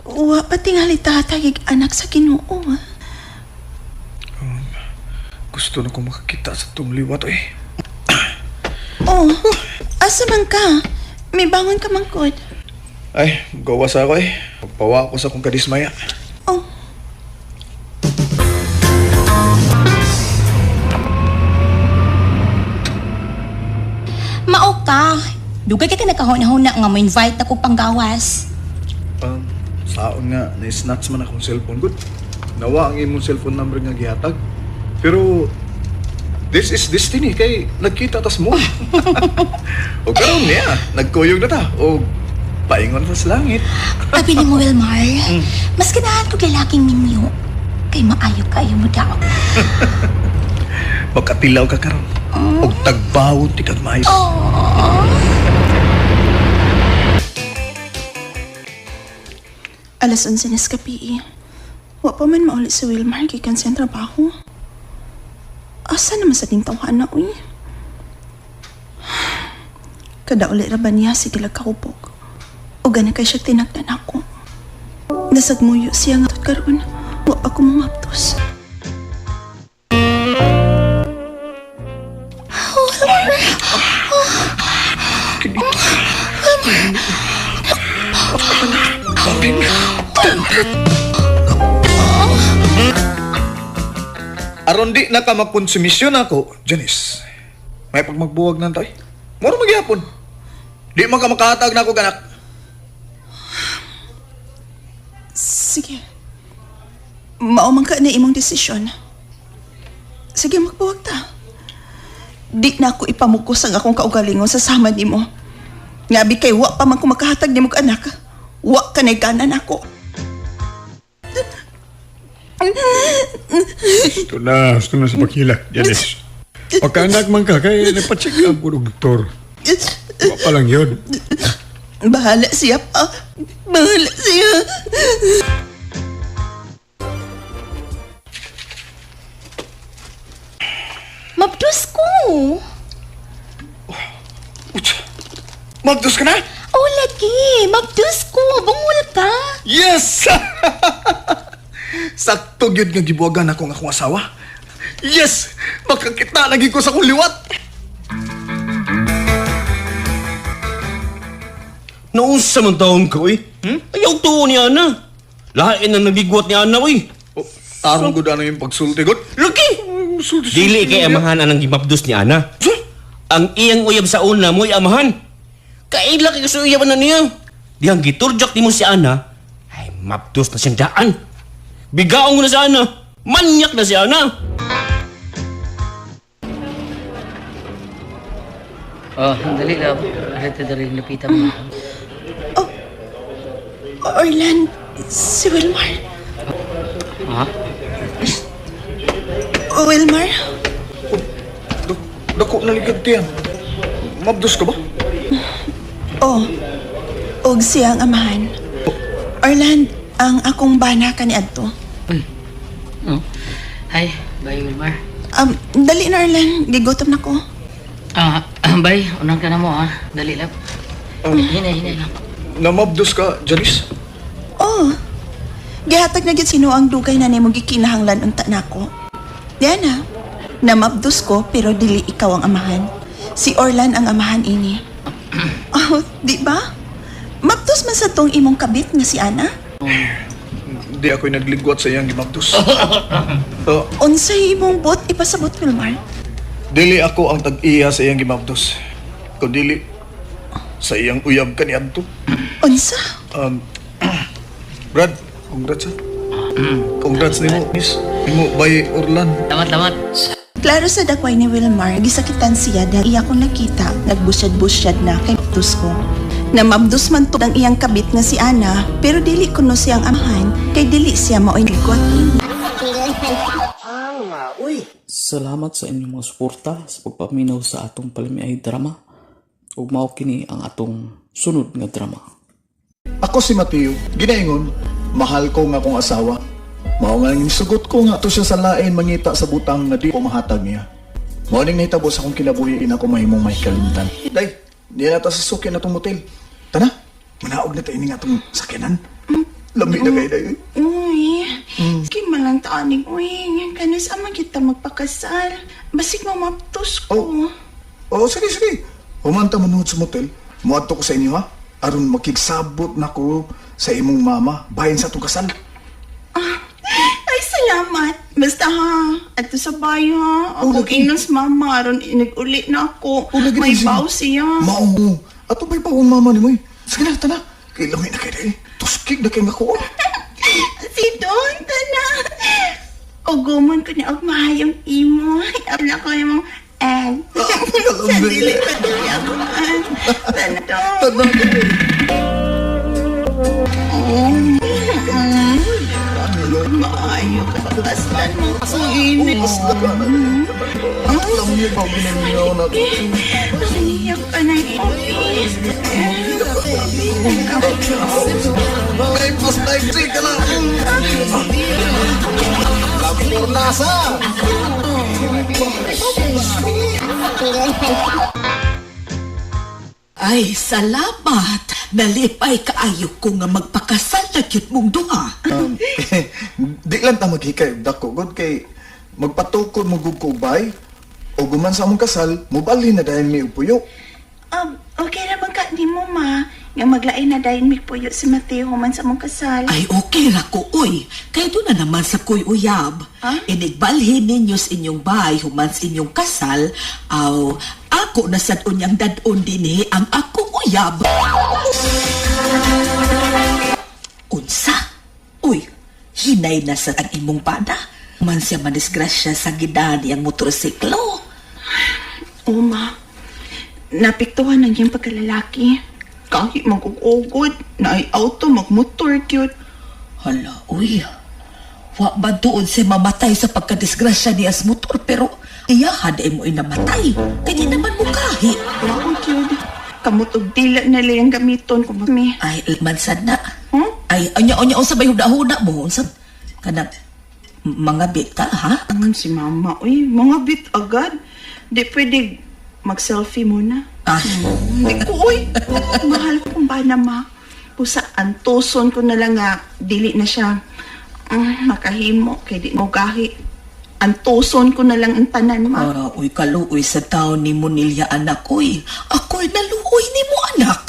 Wa pa tingali tatagig anak sa Ginoo. ah. Gusto na ko makakita sa tong liwat eh. Oh, asa man ka? May bangon ka man gud. Ay, gawa sa ako eh. Magpawa ako sa kong kadismaya. Oh. Mao Dugay kay ka nakahuna-huna nga mo invite ako panggawas. Saon nga, na-snatch man akong cellphone. Good. Nawa ang imong cellphone number nga gihatag. Pero, this is destiny kay nagkita tas mo. O karon niya, nagkuyog na ta. O paingon ta sa langit. Abi ni mo, Wilmar, mas ganahan ko lalaking minyo. Kay maayo kayo mo daw. Magkatilaw ka karon. Og tagbawon ti kag maayo. Alas 11 na sa gabi. Wa pa man mauli si Wilmar gikan sa iyang trabaho. Asa naman sa ding tawhana, uy? Kada uli ra ba niya sige lang kahubog. O gana kay siya tinagdan ako. Nasagmuyo siya nga karon. Wa pa ko mamaptos. Aron di na ka makonsumisyon ako, Janice. May pagmagbuwag na tayo. Moro magyapon. Di man ka makahatag na ako ganak. Sige. Mao man ka na imong desisyon. Sige, magbuwag ta. Di na ako ipamukos ang akong kaugalingon sa sama nimo. Ngabi kay wa pa man ko makahatag nimo og anak. Wa ka na gana nako. Ito na sa paghilak, Janice. Pagkaanak man ka, kay nagpa-check up ko og doktor. Wa pa lang yun. Bahala siya pa. Bahala siya. Mabdus ko. Mabdus ka na? Oh, lagi. Mabdus ko. Bungol ka. Yes! Sakto gyud nga gibuwagan ako ng akong asawa. Yes! Makakita lagi ko sa akong liwat. Naunsa man taon ka, uy? Ayaw tuo ni Ana. Lain na nagigwat ni Ana, uy. Oh, tarong gud ano yung pagsulti gud. Lagi! Dili kay amahan anang gimapdos ni Ana. Ang iyang uyab sa una mo'y amahan. Kaila kay sa uyab na niya. Dihang giturjak nimo si Ana, ay mapdos na siyang daan. Bigaong na si Ana. Manyak na si Ana. Oh, dali lang. Dito dali lapitan mo. Orlan, si Wilmar. Ha? Wilmar? Dako na ligad tiyan. Mabdos ka ba? Oh, og siya ang amahan. Orlan, ang akong bana kaniadto. Oh. Hi, bye Wilmar. Dali na Orlan, gigutom na ko. Bye, unang ka na mo ha. Dali lang. Hinay, hinay lang. Namabdos ka, Janice? Oh, gihatag na gid sino ang dugay na nimo gikinahanglan unta nako. Diana, namabdos ko pero dili ikaw ang amahan. Si Orlan ang amahan ini. Oh, di ba? Mabdos man sa tong imong kabit nga si Ana. Di ako'y nagligwat sa iyang gimabdos. Oh, Unsay imong bot ipasabot, Wilmar? Dili ako ang tag-iya sa iyang gimabdos. Kung dili, sa iyang uyab kaniadto. Unsa? Brad, congrats ha. Congrats nimo, miss. Nimo by Orlan. Tamat, tamat. Klaro sa dakway ni Wilmar, gisakitan siya dahil iya kong nakita, nagbusyad-busyad na kay mabdos ko. Namabdos man to ang iyang kabit nga si Ana, pero dili kuno siyang amahan, kay dili siya maoy ligot. Salamat sa inyong mga suporta sa pagpaminaw sa atong palamiay drama. Ug mao kini ang atong sunod nga drama. Ako si Mateo, ginaingon, mahal ko nga akong asawa. Mao nga ang sugot ko nga to siya sa lain mangita sa butang nga di ko mahatag niya. Mao ning nahitabo sa akong kinabuhi ina ko mahimong may kalimtan. Day, di na ta sa suki na tong motel. Tana, manaog na ta ini nga tong sakyanan. Lami na kay day. Uy, mm. Malang taaning, uy, kanis ama kita magpakasal. Basig mamaptos ko. Oh, sige, sige. Humanta manuod sa motel. Muadto ko sa inyo ha. Aron makigsabot na ko sa imong mama bahin sa atong kasal. Ay, salamat. Basta ha, ato sa bayo ha. Ako lagi. ingnon sa mama, aron inag-uli na ako. Oh, lagi May din baw siya. Mao. Ato ba'y pa mama ni mo eh. Sige na, tana. Kay lami na kay day. Tuskig na kay nga ko. Si Don, tana. Ugumon ko niya og mahayong imo. Abla ko imong egg. Sa dili pa dili ako. Tana, Dong. Tana. Oh, maayo ka. Paslan mo ko ini. Naiyak ka na ini. May pas ka na. Lambornasa! Ay, salamat. Nalipay kaayo ko nga magpakasal na gyud mong duha. Di lang ta maghikay og dako god kay magpatukod mo gud ko bay o guman sa among kasal mobalhin na dayon mi og puyo. Okay ra bang ka ni mo, ma? Nga maglain na dayon mi puyo si Mateo man sa mong kasal. Ay, okay ra ko, oy. Kay doon na naman sa kuy uyab. Inigbalhin ninyo sa inyong bahay human sa inyong kasal, aw, ako na sad unyang dadon dinhi ang akong uyab. Unsa? Uy, hinay na sa ang imong bana. Man siya madisgrasya sa gidani ang motorsiklo. Uma, napiktuhan ang iyang pagkalalaki. Kahit mag-ugod, na ay auto, magmotor cute. Hala, uy. Wa ba doon siya mamatay sa pagkadisgrasya ni as motor pero iyahan ay mo inamatay. Kaya naman mo kahi. Mao cute. Kamot og dila na lang ang gamiton ko mi. Ay, mansad na. Huh? Ay, anya, anya, unsa ba huna-huna mo? Unsa? Kanang, mga bita, ha? Angon si mama, uy, mga bit agad. Di pwede mag-selfie muna. Ah. Di ko, uy. Mahal kong ba na ma. Pusa, antuson ko na lang nga, dili na siya makahimo, kay di mo gahi. Antuson ko na lang ang tanan, ma. Ah, uy, kaluoy sa taon ni Monilya, anak, uy. Ako'y naluoy ni mo, anak.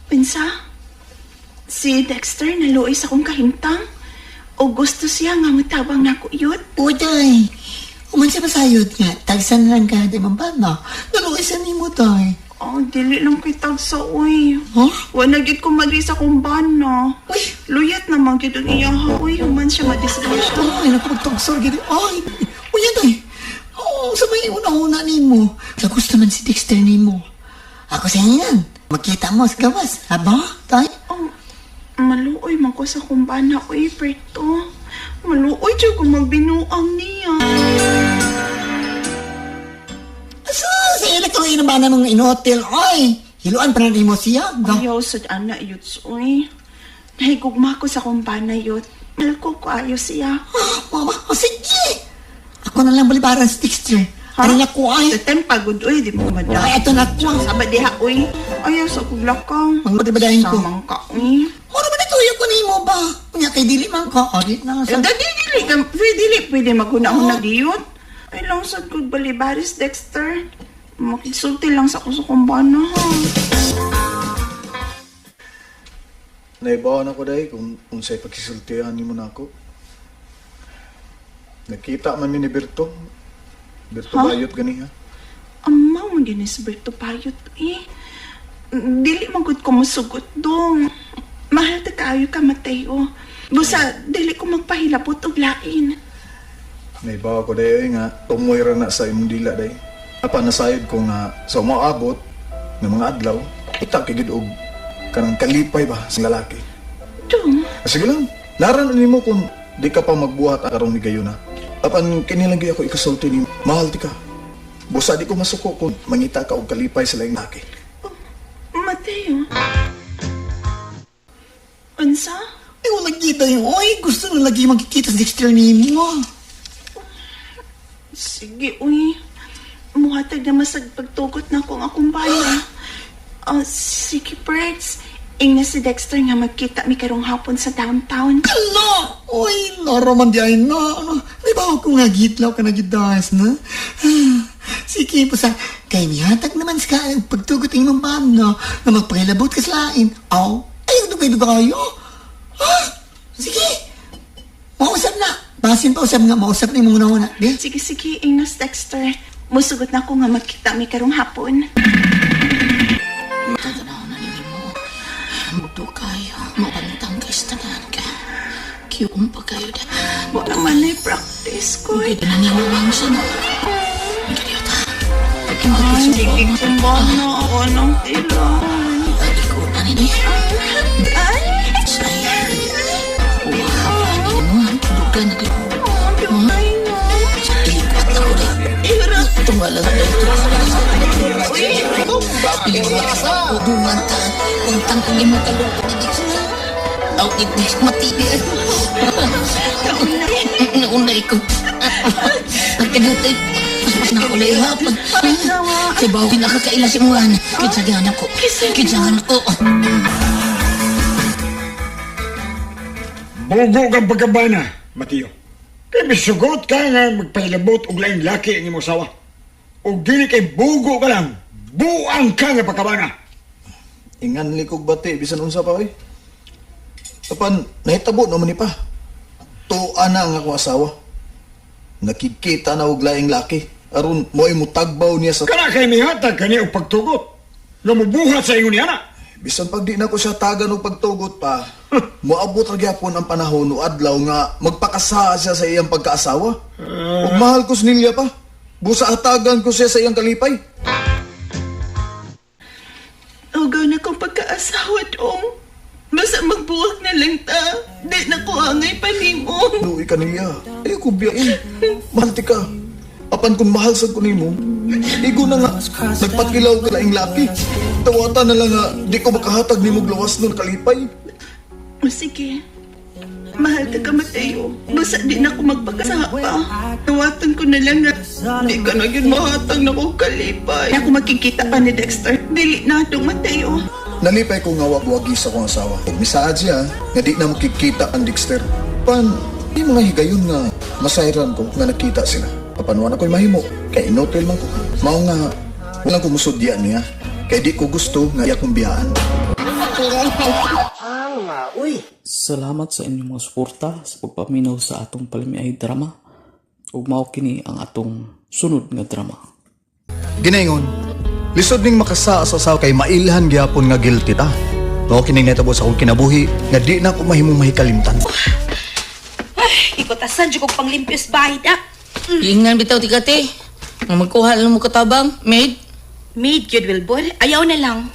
Pinsa, si Dexter naluoy sa akong kahimtang. O gusto siya nga mutabang nako yun. Uday, uman siya masayod nga. Tagsan lang ka, di man ba na? Naluoy sa nimo, tay. Oh, dili lang kay tagsa, uy. Huh? Wala gyud ko magri sa akong bana. Uy! Luyat naman gyud ang iya ha. Uy, human siya madisgrasya. Ay, naku, magtagsar gid. Ay, uy, yan, tay. Oo, sa may una-una nimo. Gusto man si Dexter nimo. Ako sa ingan. Magkita mo sa gawas. Aba, tay? Oh, maluoy man ko sa akong bana, uy, Berto. Maluoy jud ko magbinuang niya. Asa, sa elektro na ba namang inotel? Ay, hiluan pa na nimo siya. Ga. Ayaw sa ana yuts, uy. Nahigugma ko sa akong bana yut. Mahal ko ayo siya. Mama, oh, sige. Ako na lang balibaran si Dexter. Ha? Ano na ko ay? Sa time pagod, uy, di mo madam. Ay, ito na ko. Saba diha, uy. Ayaw sa akong lakang. Ang badayin ko. Samang ka, uy. Mura ba natuyo ko nimo ba? Unya kay dili man ko. O, di na lang Eh, sa... Dali, dili, ka, pwede, dili, pwede maghuna-huna diyon. Ay lang sad ko balibaris, Dexter. Makisulti lang sa kuso kong bana, ha. Naibawan ako day kung unsay pagkisultihan nimo nako. Nakita man mi ni Berto. Berto Ha? bayot gani ha. Amaw man gani si Berto Payot, eh. Dili man gud ko musugot dong. Mahal ta kaayo ka, Mateo. Busa, dili ko magpahilabot og lain. Naibawa ko day nga tumoy ra na sa imong dila day. Apa nasayod ko nga sa umaabot ng mga adlaw, kita kay gid og kanang kalipay ba sa lalaki. Dong, Sige lang, naran nimo kung di ka pa magbuhat karong higayon na. Apan kini lang gyud ako ikasulti nimo, mahal ti ka. Busa di ko masuko kung mangita ka og kalipay sa laing lalaki. Mateo. Unsa? Ay, wala kita yun. Oy, gusto na lagi magkikita sa Dexter nimo. Sige, uy. Muhatag na masag pagtugot na akong akong bana. Ah, sige, Berts. Ingna si Dexter nga magkita mi karong hapon sa downtown. Kala! Uy, naraman di ay na. Ano, di ba ako nga gitlaw ka na gidas na? Sige po sa, kay mihatag naman sa pagtugot ng imong no, na magpahilabot ka sa lain. Aw, ay, dugay kayo. Ha? Sige. Mausap na. Basin pa usap nga, mausap na yung una-una. Di? Sige, sige, ingna si Dexter. Musugot na ko nga magkita mi karong hapon. Tatanaw na ninyo mo. Mudukay, mabantang kay tanan ka. Kiyong pa kayo da. Wala man ay practice ko. Hindi na ninyo ang sana. Kaya Ay, sige ko na ako ng tilan. Ikaw na ninyo. Ay! Say, wala mo. Dugan na kayo. Dugay na. Ilipat na ko rin. Tumala na ito. Dungan ta. Untang kong imong kalungkot ni Dixon. Aw, itis matili. Nauna ikaw. Pagkagutay, paspas na ko lang hapon. Sa bawo, pinakakaila si Muan. Kitsagan ako. Kitsagan ako. Bugo kang pagkabana, Mateo. Kay misugot ka nga magpahilabot og laing laki ang imong asawa. Og dili kay bugo ka lang, buang ka nga pagkabana. Ingan likog bati, bisan unsa pa oy. Apan, nahitabo naman ni pa. Tuwa na ang akong asawa. Nakikita na og laing laki. Aron mo'y mutagbaw niya sa... Kana kay mihatag kani og pagtugot. Nga mubuhat sa ingon ni ana. Bisan pag di na ko siya tagan og pagtugot pa, moabot ra gyapon ang panahon o adlaw nga magpakasa siya sa iyang pagkaasawa. Ug mahal ko nilya pa. Busa hatagan ko siya sa iyang kalipay. Ugaw na kong pagkaasawa dong. Basta magbuwag na lang ta. Di na ko angay panimo. Luwi ka niya. Ayaw ko biyain. Mahal ti ka. Apan kung mahal sa ko nimo, igo na nga, nagpakilaw ka laing laki. Tawata na lang nga, di ko makahatag nimo gawas nun kalipay. O sige. Mahal ka ka, Mateo. Basta di na ako magpagkasapa. Tawatan ko na lang nga. Di ka na yun mahatag na kong kalipay. Ako makikita pa ni Dexter. Dili na itong Mateo. Nalipay ko nga wagwagi sa kong asawa. Ug misaad siya nga di na makikita ang Dexter. Pan, di mga higayon nga masayran ko nga nakita sila. Apan wala ko'y mahimo, kay inutil man ko. Mao nga, walang kumusudya niya. Kay di ko gusto nga iya kong biyaan. Salamat sa inyong mga suporta sa pagpaminaw sa atong palamiay drama. Ug mao kini ang atong sunod nga drama. Ginaingon, lisod ning makasaa sa asawa kay mailhan gyapon nga guilty ta. Mao kining nahitabo sa akong kinabuhi nga di na ko mahimong mahikalimtan. Ay, ikutasan jud kog panglimpyos bahay da. Ingan bitaw ti kate. Nga magkuha lang mo katabang, maid. Maid gyud Wilbur, ayaw na lang.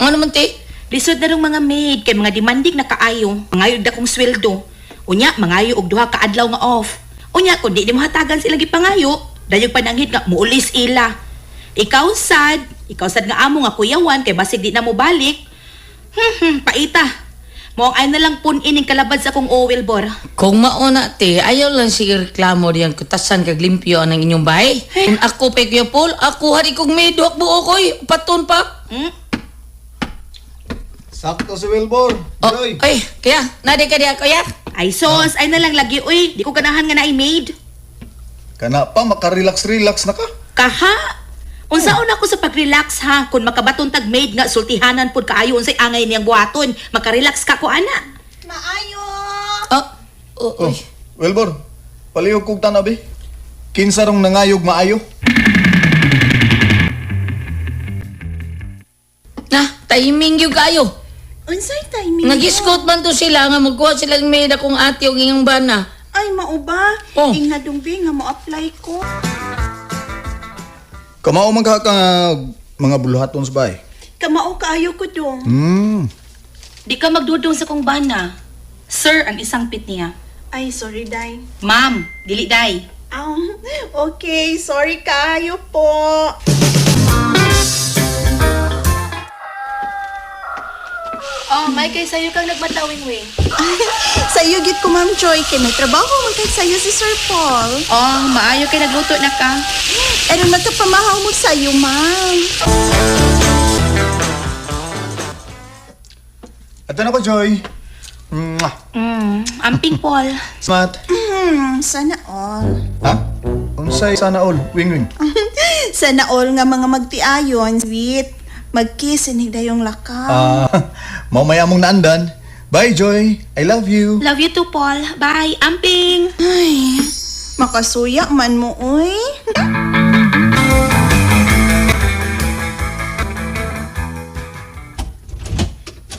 Ano man te? Lisod na rong mga maid kay mga demanding na kaayo. Mangayo da kong sweldo. Unya mangayo og duha ka adlaw nga off. Unya kun di mo hatagan sila gipangayo, dayog pananghid nga muulis ila. Ikaw sad nga amo nga kuyawan kay basig di na mo balik. Paita. Mo ay na lang pun ining kalabad sa akong o Wilbur. Kung mauna te, ayaw lang sige reklamo diyan kutasan kag limpyo ang inyong bahay. Kung ako pa Kuya Paul, ako hari kong maid, wak buo koy, paton pa. Sakto si Wilbur. Oh, ay, kaya, nadi ka diya, kuya. Ay sos, ay na lang lagi uy, di ko ganahan nga naay maid. Kana pa makarelax-relax na ka. Kaha. Unsaon ako sa pag-relax ha kung makabaton tag maid nga sultihanan pud kaayo unsay angay niyang buhaton, makarelax ka ko ana. Maayo! Oh, oh, Wilbur, palihog kog tanabi. Kinsa rong nangayog maayo? Na, timing gyud kayo. Unsay timing? Nag-escort man to sila nga magkuha sila ng maid akong ate og iyang bana. Ay, mauba. Oh. Ing nadumbi nga mo apply ko. Kamao man ka ka mga buluhaton sa bahay. Kamao kaayo ko dong. Di ka magdudong sa kong bana. Sir, ang isang pit niya. Ay, sorry, Day. Ma'am, dili day. Ah, okay, sorry kaayo po. Oh, may kay sayo kang nagmatawing wing. Sa iyo gid ko, Ma'am Joy, kay may trabaho man kay sayo si Sir Paul. Oh, maayo kay nagluto na ka. Aron magkapamahaw mo sayo, ma'am. Ato na ko, Joy. Mwah. Amping Paul. Smart. Sana all. Ha? Unsay sana all? Wing wing. Sana all nga mga magtiayon, sweet. Magkiss inig dayong lakaw. Ah, mao may among naandan. Bye, Joy. I love you. Love you too, Paul. Bye. Amping. Ay, makasuya man mo, uy.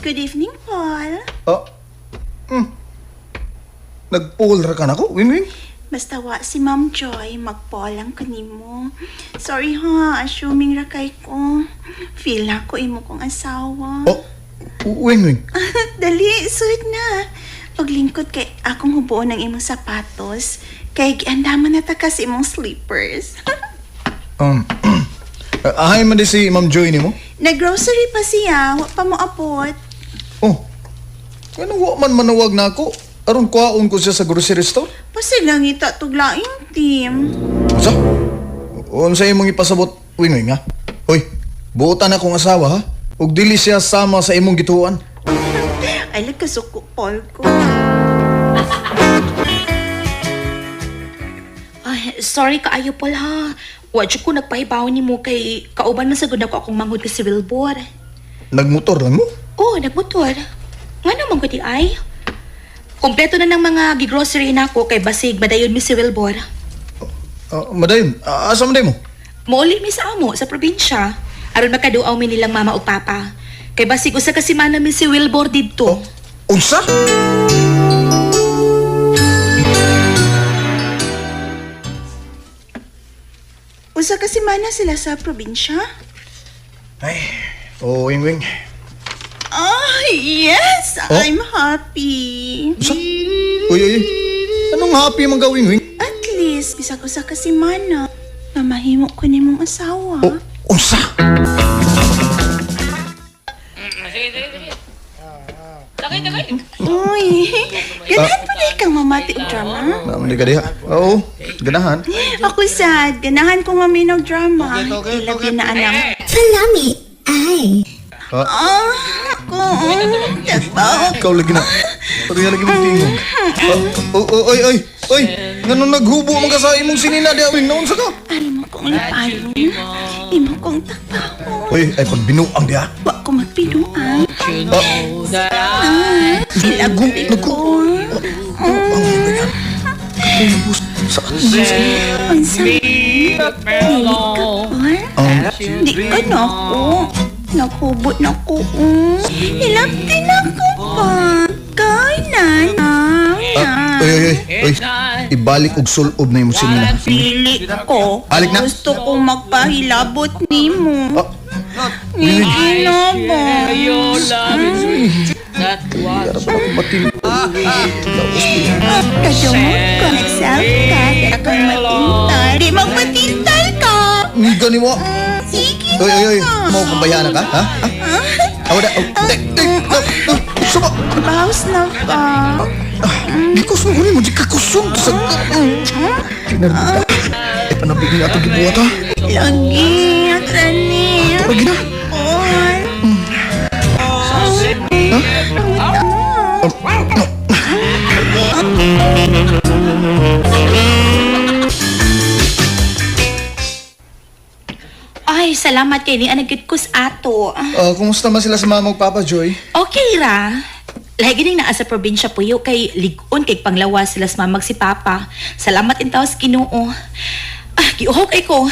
Good evening, Paul. Oh. Nagpuol ra ka nako, Wing Wing. Basta wa si Ma'am Joy, mag-Paul lang ko nimo. Sorry ha, assuming ra kay ko. Feel na ko imo kong asawa. Oh, Wing Wing. Dali, suot na. Paglingkod kay akong hubuon ang imong sapatos, kay giandaman na ta kasi imong slippers. Ahay man di si Ma'am Joy nimo. Nag-grocery pa siya, wa pa mo abot. Oh. Ano wa man manawag na ako? Aron kuhaon ko siya sa grocery store. Pasig lang ita tuglaing team. Unsa? Unsa imong ipasabot, Wing Wing ha? Hoy, buotan akong asawa ha. Ug dili siya sama sa imong gituan. Ay, nagkasuko, Paul ko. Ay, sorry kaayo Paul ha. Wa jud ko nagpahibaw nimo kay kauban man sa gud ako akong manghud kay si Wilbur. Nagmotor lang mo? Oh, nagmotor. Nga naman ko di ay. Kompleto na ng mga gigrocery nako kay basig madayon mi si Wilbur. Madayon, asa man mo? Mouli mi sa amo sa probinsya. Aron makaduaw mi nilang mama ug papa. Kay basig usa ka semana mi si Wilbur didto. Oh, unsa? Usa ka semana sila sa probinsya? Ay, oh, Wing Wing. Ah, yes! Oh? I'm happy. Unsa? Uy, uy, uy. Anong happy man ka, Wing Wing? At least, bisag usa ka semana, mamahimo ko nimong asawa. Oh, unsa? Uy, ganahan pa di kang mamati og drama? Naman di ka diha. Oo, ganahan. Ako sad, ganahan kong maminaw drama. Ilabi na anang. Salami ay. Ah, Ah, ako, tagbaw. ikaw lagi na. Pareha lagi mong tingog. Ah, oh, oh, oy, oy, oy. Nganong naghubo man ka sa imong sinina diha, Wing? Naunsa ka? Ari mo kong lipayon. Imo kong tagbaw. Uy, ay pagbinuang diha. Wa ko magbinuang. Ah, Ah, ilabi ko. Unsa man? Dili ka, Paul? Di ka na ako. Naghubot na ko. Hilabti na ko pa. Kay na na. Ah, oy, oy, oy, oy. Ibalik og sulob na imong sinina. Dili ko. Balik na. Gusto ko magpahilabot nimo. Ah, Wing Wing. Hindi na ba? Kaya pa ako matinto. Laos ba yan? Kadumot ko, nag-self ka, dahil kang matintal. Di magpatintal ka! Gani mo. Sige Oy, oy, oy. na. Mau kumbayana ka, ha? Ha? Awa na. Oh, tek, tek, no, no. Suba. Bawas na pa. Gikusong ko nimo, di ka kusong. Sa... Tinarda. Ay, panabig niya itong gibuhat, ha? Lagi, atrani. Ito lagi na. Paul. Ay, salamat kay ni anagit ko sa ato. Ah, kumusta man sila sa mama ug papa, Joy? Okay ra. Lagi ning naa sa probinsya puyo kay lig-on kay panglawas sila sa mamag si papa. Salamat in taos Ginoo. Ah, giuhok ay ko.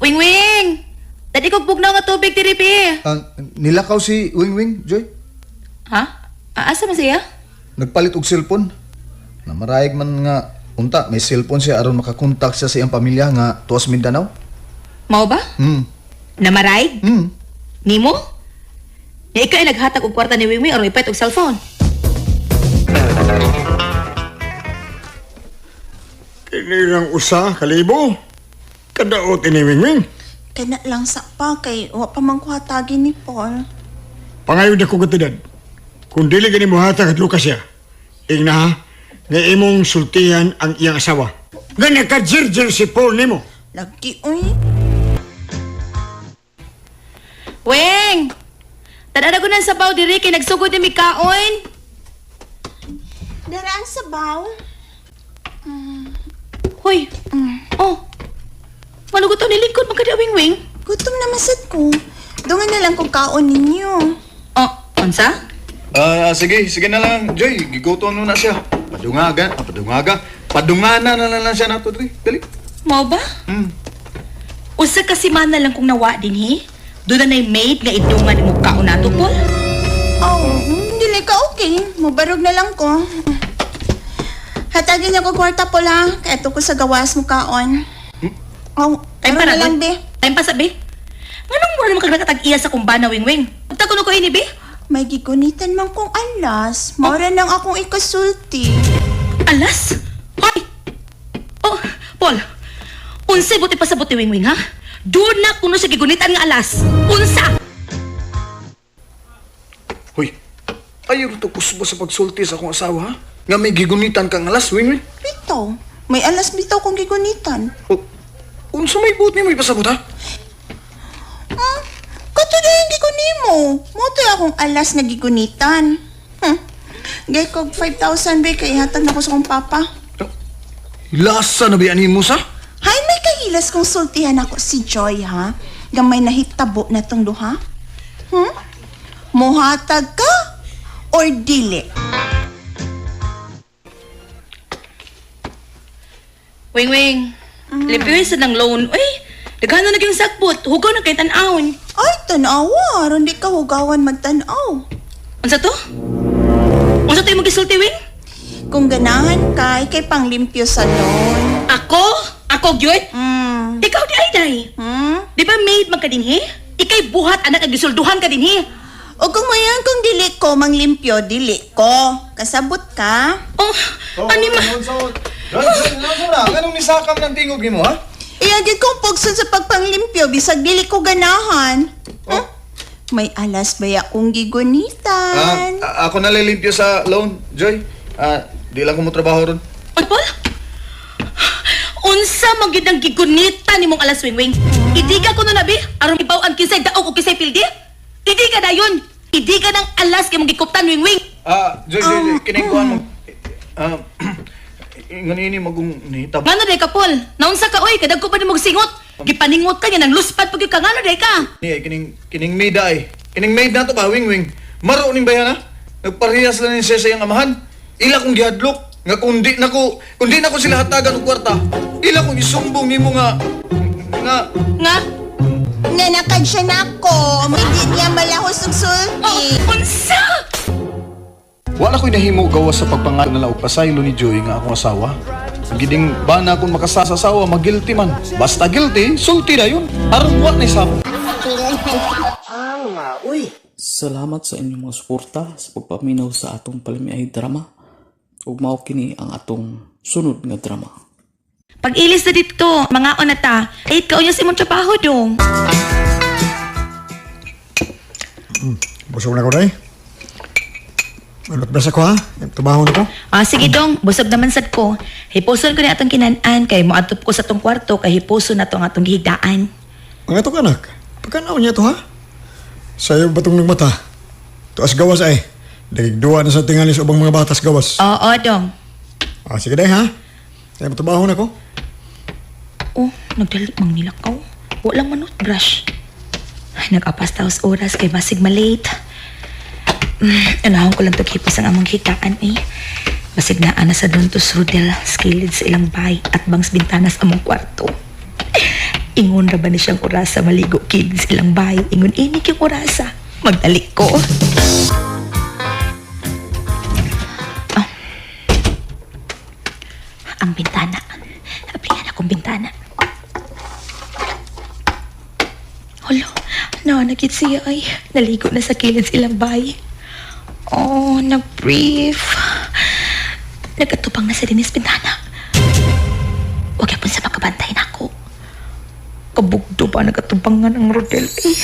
Wing wing. Dali kog bugnaw nga tubig diri bi. Ah, nilakaw si Wing Wing, Joy. Ha? Ah, asa man siya? Nagpalit og cellphone. Namarayag man nga unta may cellphone siya aron makakontak siya sa iyang pamilya nga tuwas Mindanao. Mao ba? Namaray? Nimo? Nya ikaw ay naghatag og kwarta ni Wing Wing aron ipalit og cellphone. Kinirang usa kalibo. Kadaot ini Wingwing. Kana lang sa pa kay wa pa man ko hatagin ni Paul. Pangayo na ko katidad. Kung dili gani mo hatag at lukas siya. Ingna ha, nga imong sultihan ang iyang asawa. Nga nakajirjir si Paul nimo. Lagi uy. Weng! Tanaw ko ng sabaw diri kay nagsugod ni mikaon. Dara ang sabaw. Hoy. Oh. Malugot to nilingkod man kada Wing Wing. Gutom na masad ko. Dungan na lang kung kaon ninyo. Oh, unsa? Ah, sige, sige na lang, Joy. Gigutom muna siya. Padungaga, padungaga. Padungana na lang siya nato diri. Dali. Mao ba? Usa ka semana lang kung nawa din he. Doon na na'y maid nga idungan mo kaon nato, Paul. Oh, dili ka okay. Mubarog na lang ko. Hatagin niya ko kwarta pula. Kaya ko sa gawas mo kaon. Oh, Time karon pa na lang, be. Time pa sabi. Nganong mura naman kag nakatag-iya sa kumbana, Wingwing? Magtago ko ini, be? May gigunitan man kong alas. Maura nang akong ikasulti. Alas? Hoy! Oh, Paul. Unsay buti pa sa buti, Wingwing, ha? Doon na kuno siya gigunitan nga alas. Unsa? Hoy, ayaw to kusbo sa pagsulti sa akong asawa, ha? Nga may gigunitan kang alas, Wing Wing. Bitaw. May alas bitaw kong gigunitan. Oh, unsa may buot nimo ipasabot, ha? Hmm? Kato na yung giguni mo. Moto'y akong alas na gigunitan. Gay kog 5,000 be, kay ihatag na ko sa kong papa. Lasa na biyanin mo sa? Hay, may kahilas kong sultihan ako si Joy, ha? Gamay nahitabo na tong duha. Muhatag ka or dili? Wingwing, mm. Lipiwin sa ng loan. Uy, daghan na naging sakbot. Hugaw na kay tan-awon. Ay, tanawa. Aron di ka hugawan magtanaw. Unsa to? Unsa to yung magisulti, Wing? Kung ganahan ka, kay panglimpyo sa loan. Ako? Ako, gyud? Mm. Ikaw di ay, day. Hmm? Di ba maid man ka dinhi? Ikay buhat anak ang gisulduhan ka dinhi. O kung mayan kung dili ko manglimpyo, dili ko. Kasabot ka? Oh, ani ma... Anong nisakam ng tingog nimo, ha? Iya, gid kong pugson sa pagpanglimpyo, bisag dili ko ganahan. Huh? May alas ba akong gigunitan? Ako nalilimpyo sa loan, Joy. Ah, di lang ko mo trabaho ron. Oy, Paul? Unsa man gyud ang gigunita nimong alas, Wingwing? Idi ka kuno nabi aron ibaw ang kinsay daog o kinsay pildi? Idi ka dayon. Idi ka ng alas kay mong gikuptan, Wingwing. Ah, Joy, Joy, Joy, kiningkuhan mo. Ah, nganini magong nihitabo. Ngano day ka, Paul? Naunsa ka oy, kadagko pa nimog singot. Gipaningot ka niya nang luspad pag ka ngano day ka. Ni ay kining kining maid ay. Kining maid na to ba, Wing Wing. Maro ning bayan ha. Nagparehas lang ni siya sa iyang amahan. Ila kong gihadlok nga kung di na ko sila hatagan og kwarta. Ila kong isumbong nimo nga nga Nga? Nga nakad siya nako. Hindi niya malahos og sulti. Oh, unsa? Wala ko'y nahimo gawas sa pagpangalan na og pasaylo ni Joy nga akong asawa. Giding bana kung makasasawa, magilty man. Basta guilty, sulti na yun. Aron wa na isap. Salamat sa inyong mga suporta sa pagpaminaw sa atong palamiay drama. Ug mao kini ang atong sunod nga drama. Pag-ilis na dito, mga na ta. Ay, kaon niya sa imong trabaho dong. Busog na ko day. Ano ba sa ko ha? Trabaho na ko. Ah, sige dong, busog naman sad ko. Hipuson ko ni atong kinan-an kay moadto ko sa tong kwarto kay hipuson na to ang atong gihigdaan. Ang atong anak, pagkanaw niya to ha? Sayo ba itong nagmata? Tuas gawas ay. Dagigduwa na sa tingali sa ubang mga batas gawas. Oo, dong. Ah, sige day ha. Ay, trabaho na ko. Oh, nagdali mang nilakaw. Walang manot brush. Ay, nag-apas taos oras kay basig malate. Anahon ko lang taghipos ang among hitaan eh. Basig na ana sa Dontos Rudel, skilid sa ilang bahay at bangs bintanas among kwarto. Ingon ra ba ni siyang orasa maligo kilid sa ilang bahay. Ingon inig yung orasa. Magdali ko. Oh. Ang bintana. Abrihan akong bintana. Hala, nanagit siya ay. Naligo na sa kilid sa ilang bahay. Oh, nag-brief. Nag-atupang na sa dinis bintana. Huwag yapon sa makabantay na ako. Kabugdo ba nagatubangan ang Rodel eh.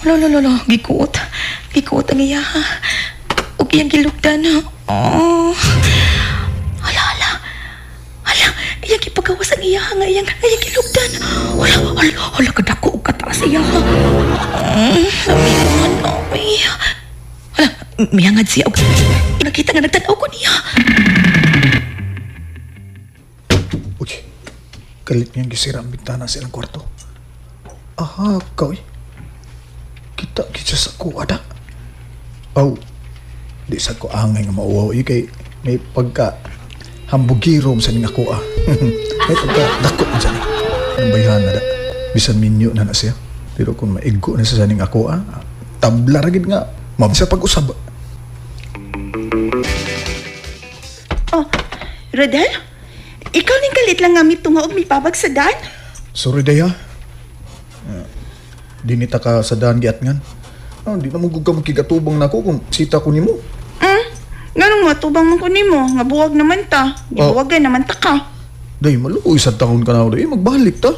Lo, lo, lo, lo. Gikuot. Gikuot ang iya. Ug iyang gilugdan. Oh. Hala, hala. Hala, iyang gipagawas ang iya nga iyang iyang gilugdan. Hala, hala, hala kadako og kataas iya. Sabi ko ay. Hala, miyangad siya og nakita nga nagtan-aw ko niya. Uy, kalit niyang gisira ang bintana sa ilang kwarto. Aha, kaw eh. Kita kita sa ko, ada. Aw, di sa ko angay nga mauwaw eh, kay may pagka hambugiro sa ning ako ah. May pagka dako man sa ning. Ang bayhan na da. Bisan minyo na na siya. Pero kung maigo na sa ning ako ah, tabla ra gid nga. Mabisa pag-usab. Oh, Rodel? Ikaw ning kalit lang nga mitunga og mipabag sa dan? Sorry day ha. Ah, di nita ka sa daan giatngan. Ah, di na mo gud ka makigatubang nako kung sita ko nimo. Nganong matubang man ko nimo, nga buwag naman ta. Gibuwagan naman ta ka. Day, maluoy sa taon ka na day, magbalik ta.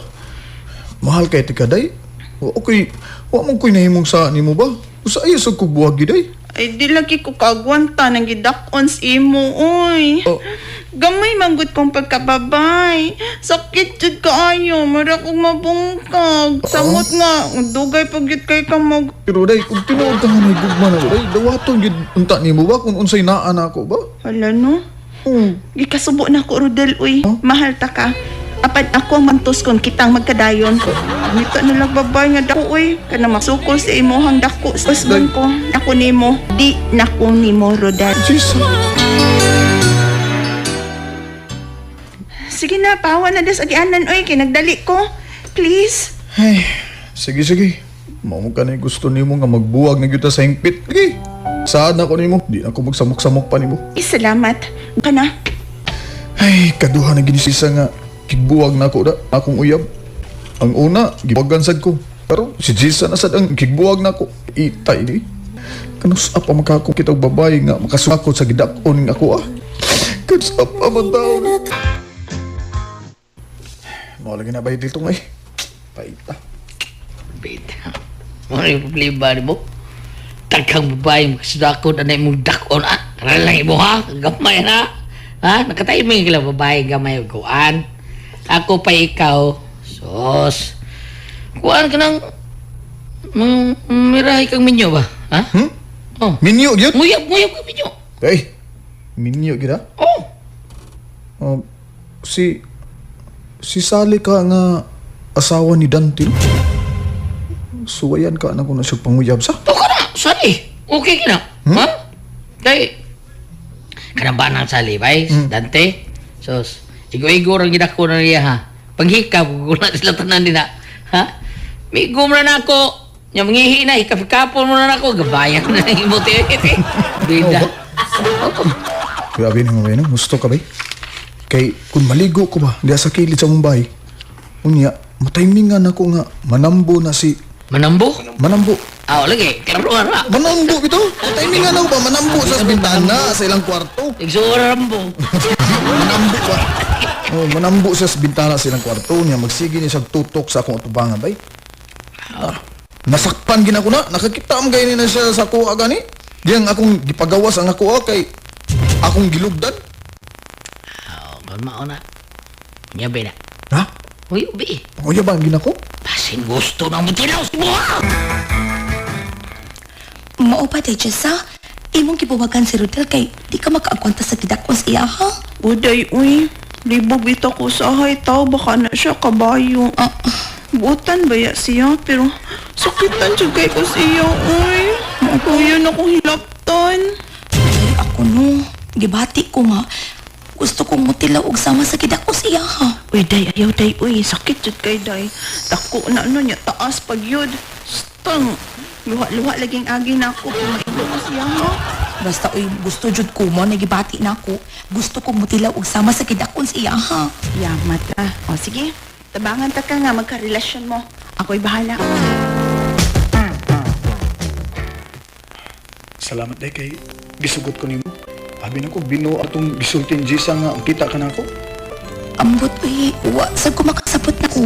Mahal kay tika day. Okay, wa man ko'y nahimong sa nimo ba? Usa ay sa kog buwag gid day. Ay di lagi ko kaagwanta nang gidakon sa imo, oy. Oh. Gamay manggut kong pagkababay. Sakit jud kaayo, mura kog mabungkag. Samot nga, dugay pag jud kay ka mag Pero day, kung tinuod ka nga may gugma na day, dawaton gid unta nimo ba kung unsay naa na ako ba? Hala no. Gikasubo na ko Rodel uy. Mahal ta ka. Apan ako ang mantos kon kitang magkadayon. Nito na lang babay nga dako uy. Kana masukol sa imuhang dako sa husband ko. Ako nimo, di na ko nimo Rodel. Jesus. Sige na, pawa na des agianan oy kay nagdali ko. Please. Ay, sige sige. Mao mo kanay gusto nimo nga magbuwag na gyud ta sa hingpit. Sige. Saad na ko nimo. Di na ko magsamok-samok pa nimo. Eh, salamat. Kana. Ay, kaduha na gini sisa nga kigbuwag na ako da akong uyab. Ang una, gibuwagan sad ko. Pero si Jisa na sad ang kigbuwag na ako. Itay di. Kanus pa makakong kita og babae nga makasukot sa gidak-on nga ako ah. Kanus pa man taon. Mao lagi na ba dito ngay? Paita. Bita. Mo na yung problema ni mo. Taghang babae mo kasi dakon anay mong dakon ah. Tara lang imo ha, gamay na. Ha, nakatiming ka lang babae gamay og kuan. Ako pa ikaw. Sos. Kuan ka nang mirahi kang minyo ba? Ha? Hmm? Oh. Minyo gyud? Nguyab, nguyab ka minyo. Ay, minyo gyud ah? Oh. Si si Sally ka nga asawa ni Dante. Suwayan ka na ko na siya panguyab sa. Oh, kana, Sally. Okay ka na. Ha? Kay kanang ba nang Sally, bay? Dante. Sos. Igo-igo rang gidako na niya ha. Panghikap ko na sila tanan nila. Ha? Migo mo na nako. Nya mangihi na hikap-hikapon mo na nako gabayan na imo ti. Bida. Grabe na nga no? Gusto ka ba? Kay kung maligo ko ba, diya sa kilid sa Mumbai. Unya, mataymingan ako nga manambo na si Manambo? Manambo. Ah, lagi. Klaro ra. Manambo bito. Mataymingan ako ba manambo sa bintana sa ilang kwarto. Igsuorambo. Manambo ba? Oh, manambo siya sa bintana sa ilang kwarto niya. Magsige niya siya tutok sa akong atubangan bay. Ah, nasakpan gina ko na. Nakakita mo gayun na siya sa kuha gani. Diyang akong gipagawas ang ako ah, kay akong gilugdan. Oh, kon mao na. Nya be na. Ha? Uy, ubi. Uya ba ang ginako? Basin gusto nang mutilaw si buha. Mao pa, Jessa. Imong gibuwagan si Rodel kay di ka makaagwanta sa gidakon sa iya, ha? Uday uy. Libog bitaw ko sa hay tao baka na siya kabayo. Ah, Buotan ba ya siya pero sakitan jud kay ko siya uy. Kuya na kong hilaptan. Ay, ako no. Gibati ko nga. Gusto kong mutilaw og sama sa gidako sa iya, ha? Uy day ayaw day uy sakit jud kay day. Dako na ano niya taas pag yun. Stang. Luha-luha laging agi na ako kung maigo ko siya ha. Basta uy, gusto jud ko mo, nagibati na ako. Gusto kong mutilaw og sama sa gidakon sa iya, ha? Yamat ah. O sige, tabangan ta ka nga magkarelasyon mo. Ako'y bahala. Salamat day kay gisugot ko nimo. Abi na ko binuo atong gisultin Jisa nga ang kita ka nako. Ambot uy, wa sa ko makasabot na ko.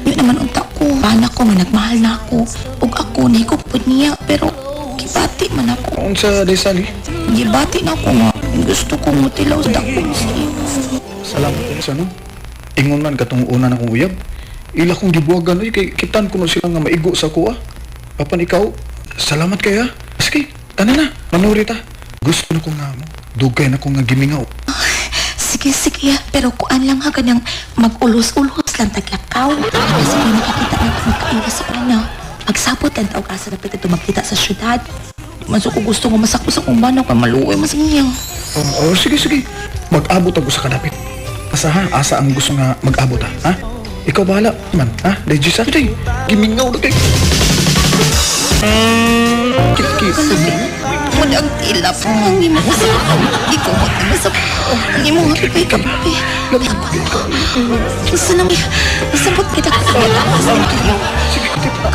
Yun naman unta ko. Bana ko nga nagmahal na ako. Ug ako nahigupod niya pero gibati man ako. Unsa day Sally? Gibati na ako nga. Gusto kong mutilaw sa dakon sa iya. Salamat day sa no. Ingon man katong una na kong uyab. Ila kong gibuwagan oy kay kitan ko no sila nga maigo sa kuha. Apan ikaw, salamat kay ha. Sige, tanan na. Manuri ta. Gusto na ko nga mo. Dugay na ko nga gimingaw. Sige, sige. Pero kuan lang ha kanyang mag-ulos-ulos lang taglakaw. Kasi kay makakita na makaiwas sa una. Magsabot ang taog asa na pwede magkita sa syudad. Mas ko gusto nga masakpo sa kong manok kay maluoy mas niya. Oh, oh, sige, sige. Mag-abot ako sa kadapit. Asa ha? Asa ang gusto nga mag-abot ha? Ha? Ikaw bahala man, ha? Day Jisa, day. Gimingaw na kay. Kit-kit. Mo ang tilap. Ang imo sa Ikumot na sa Ang imo nga pipay kape. Gusto nang Nasabot kita ka sa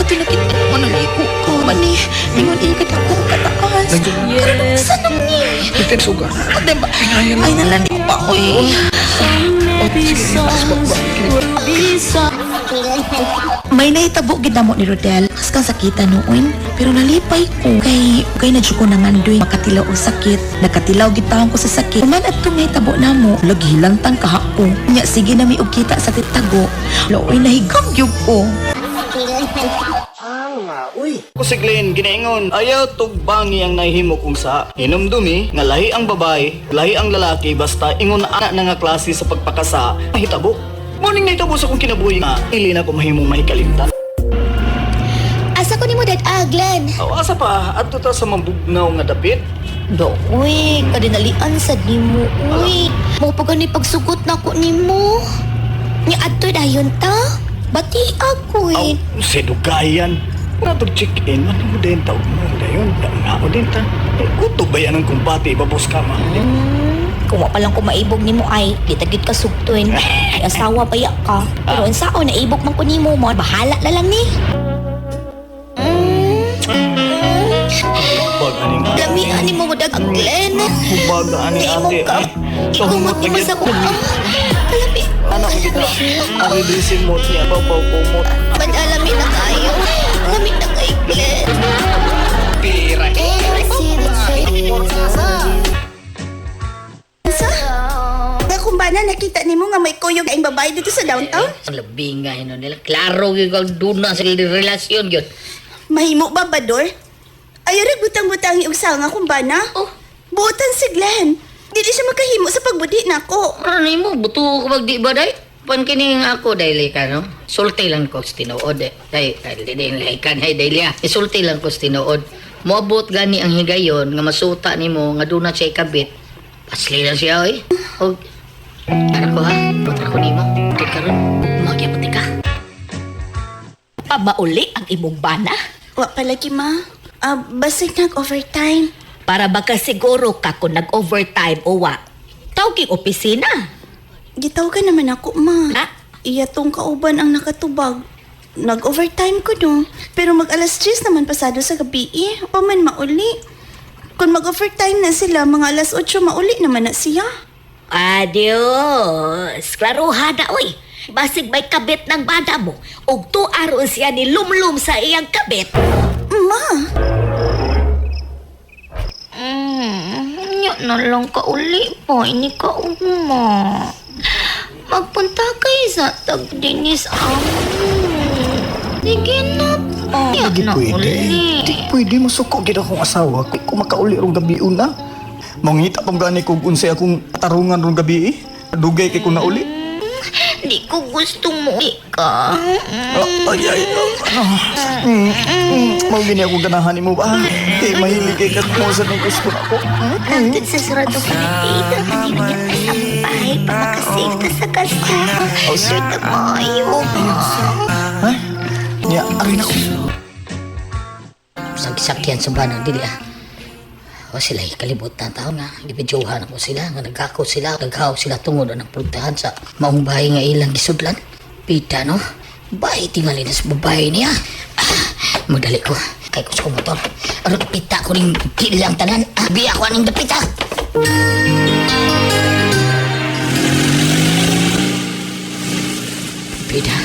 Katunakit mo nang iko ko. Mani, ingon iya ka ko kataas. Karon sa nang ni. Suga. O, diba? Ay, nalandi pa ko eh. May nahitabo gid namo ni Rodel. Mas kang sakitan noon. Pero nalipay ko. Kay, kay na ko nangandoy. Makatilaw og sakit. Nakatilaw gid taon ko sa sakit. Human at itong nahitabo namo. Laghilantan kaha ko. Nya, sige na may og kita sa titago. Looy, nahigam gyud ko. Uy. Ko si Glenn, ginaingon, ayaw tugbangi ang nahihimo kung sa. Hinumdumi, nga lahi ang babae, lahi ang lalaki, basta ingon ana na nga klase sa pagpakasa, mahitabo. Morning nahitabo sa kong kinabuhi nga, ili na ko mahimong mahikalimtan. Asa ko nimo dad ah, Glenn? Aw, asa pa, adto ta sa mambugnaw nga dapit. Do, uy, kadinalian sad nimo, uy. Mo pa gani pagsugot na ko nimo. Nya adto dayon ta? Bati ako eh. Sedugayan. Wala tog check-in, ano mo din tawag mo dayon? Nga din ta. Eh, kutob ba yan ang kumpati, babos ka ma. Kung wa pa lang ko maibog nimo ay, di ta gyud ka sugtuin. Ay asawa pa ya ka. Pero unsaon naibog man ko nimo mo, bahala na lang ni. Hubag aning ate. Lami ani mo dag ang Glenn. Hubag aning ate. ka. Ikumot nimo sa ko. Kalami. Ano kita? Ang dressing mo niya, babaw kumot. Madalami na kayo. Lami na kay Glenn. Pira. Sa? Nakumbana nakita nimo nga may kuyog ang babae dito sa downtown? Ang labi nga hinon nila. Klaro gyud kag duna sa relasyon gyud. Mahimo ba bador? Ayaw rin butang-butang og sanga kumbana. Oh. Buotan si Glenn. Dili siya makahimo sa pagbudi nako. Ano nimo buto ko pag di ba day? Pan kini nga ako dahil ka no. Sulti lang ko sa tinuod eh. Day, dahil di din laikan hay dahil ya. Isulti lang ko sa tinuod. Moabot gani ang higayon nga masuta nimo nga duna siya ikabit. Pasli lang siya oy. Og tara ko ha. Putra ko nimo. Kay karon magyapot ka. Pabauli ang imong bana? Wa palagi ma. Ah, basig nag-overtime. Para baka siguro ka kung nag-overtime o wa. Tawag opisina. Gitaw ka naman ako, ma. Iya tong kauban ang nakatubag. Nag-overtime ko no. Pero mag alas 3 naman pasado sa gabi eh. Pa man mauli. Kung mag-overtime na sila, mga alas 8 mauli naman na siya. Adios. Klaruha na, oy. Basig may kabit ng bana mo. Ug tuaron siya ni lumlum sa iyang kabit. Ma! Nya na lang ka uli po, ini ka uma. Magpunta kay sa tagdinis amo. Sige na po. Nya Di na pwede. uli. Di pwede masuko gid akong asawa ko. Kung makauli rong gabi una. Mangita pang gani kog unsay akong tarungan rong gabi eh. Dugay kay ko nauli. Di ko gusto mo ka. Ah, ay ay. Ah, Mao gini ako ganahan nimo ba? Kay mahilig kay kat mo sa nung gusto nako. Nandun sa sarado ka na dito. Hindi na niya kasampay pa makasave ta sa kasal. Sure na maayo ba? Ha? Ya, arin ako. Sa sakyan sa bana dili ah. O sila kalibutan tao nga gibidyohan ako sila nga nagako sila naghaw sila tungod ang puntahan sa maong bahay nga ilang gisudlan. Pita no. Bahay tingali na sa babae niya. Ah, magdali ko kay ko sa motor. Aron pita ko ning kilang tanan. Ah, biya ko aning dapita. Pita.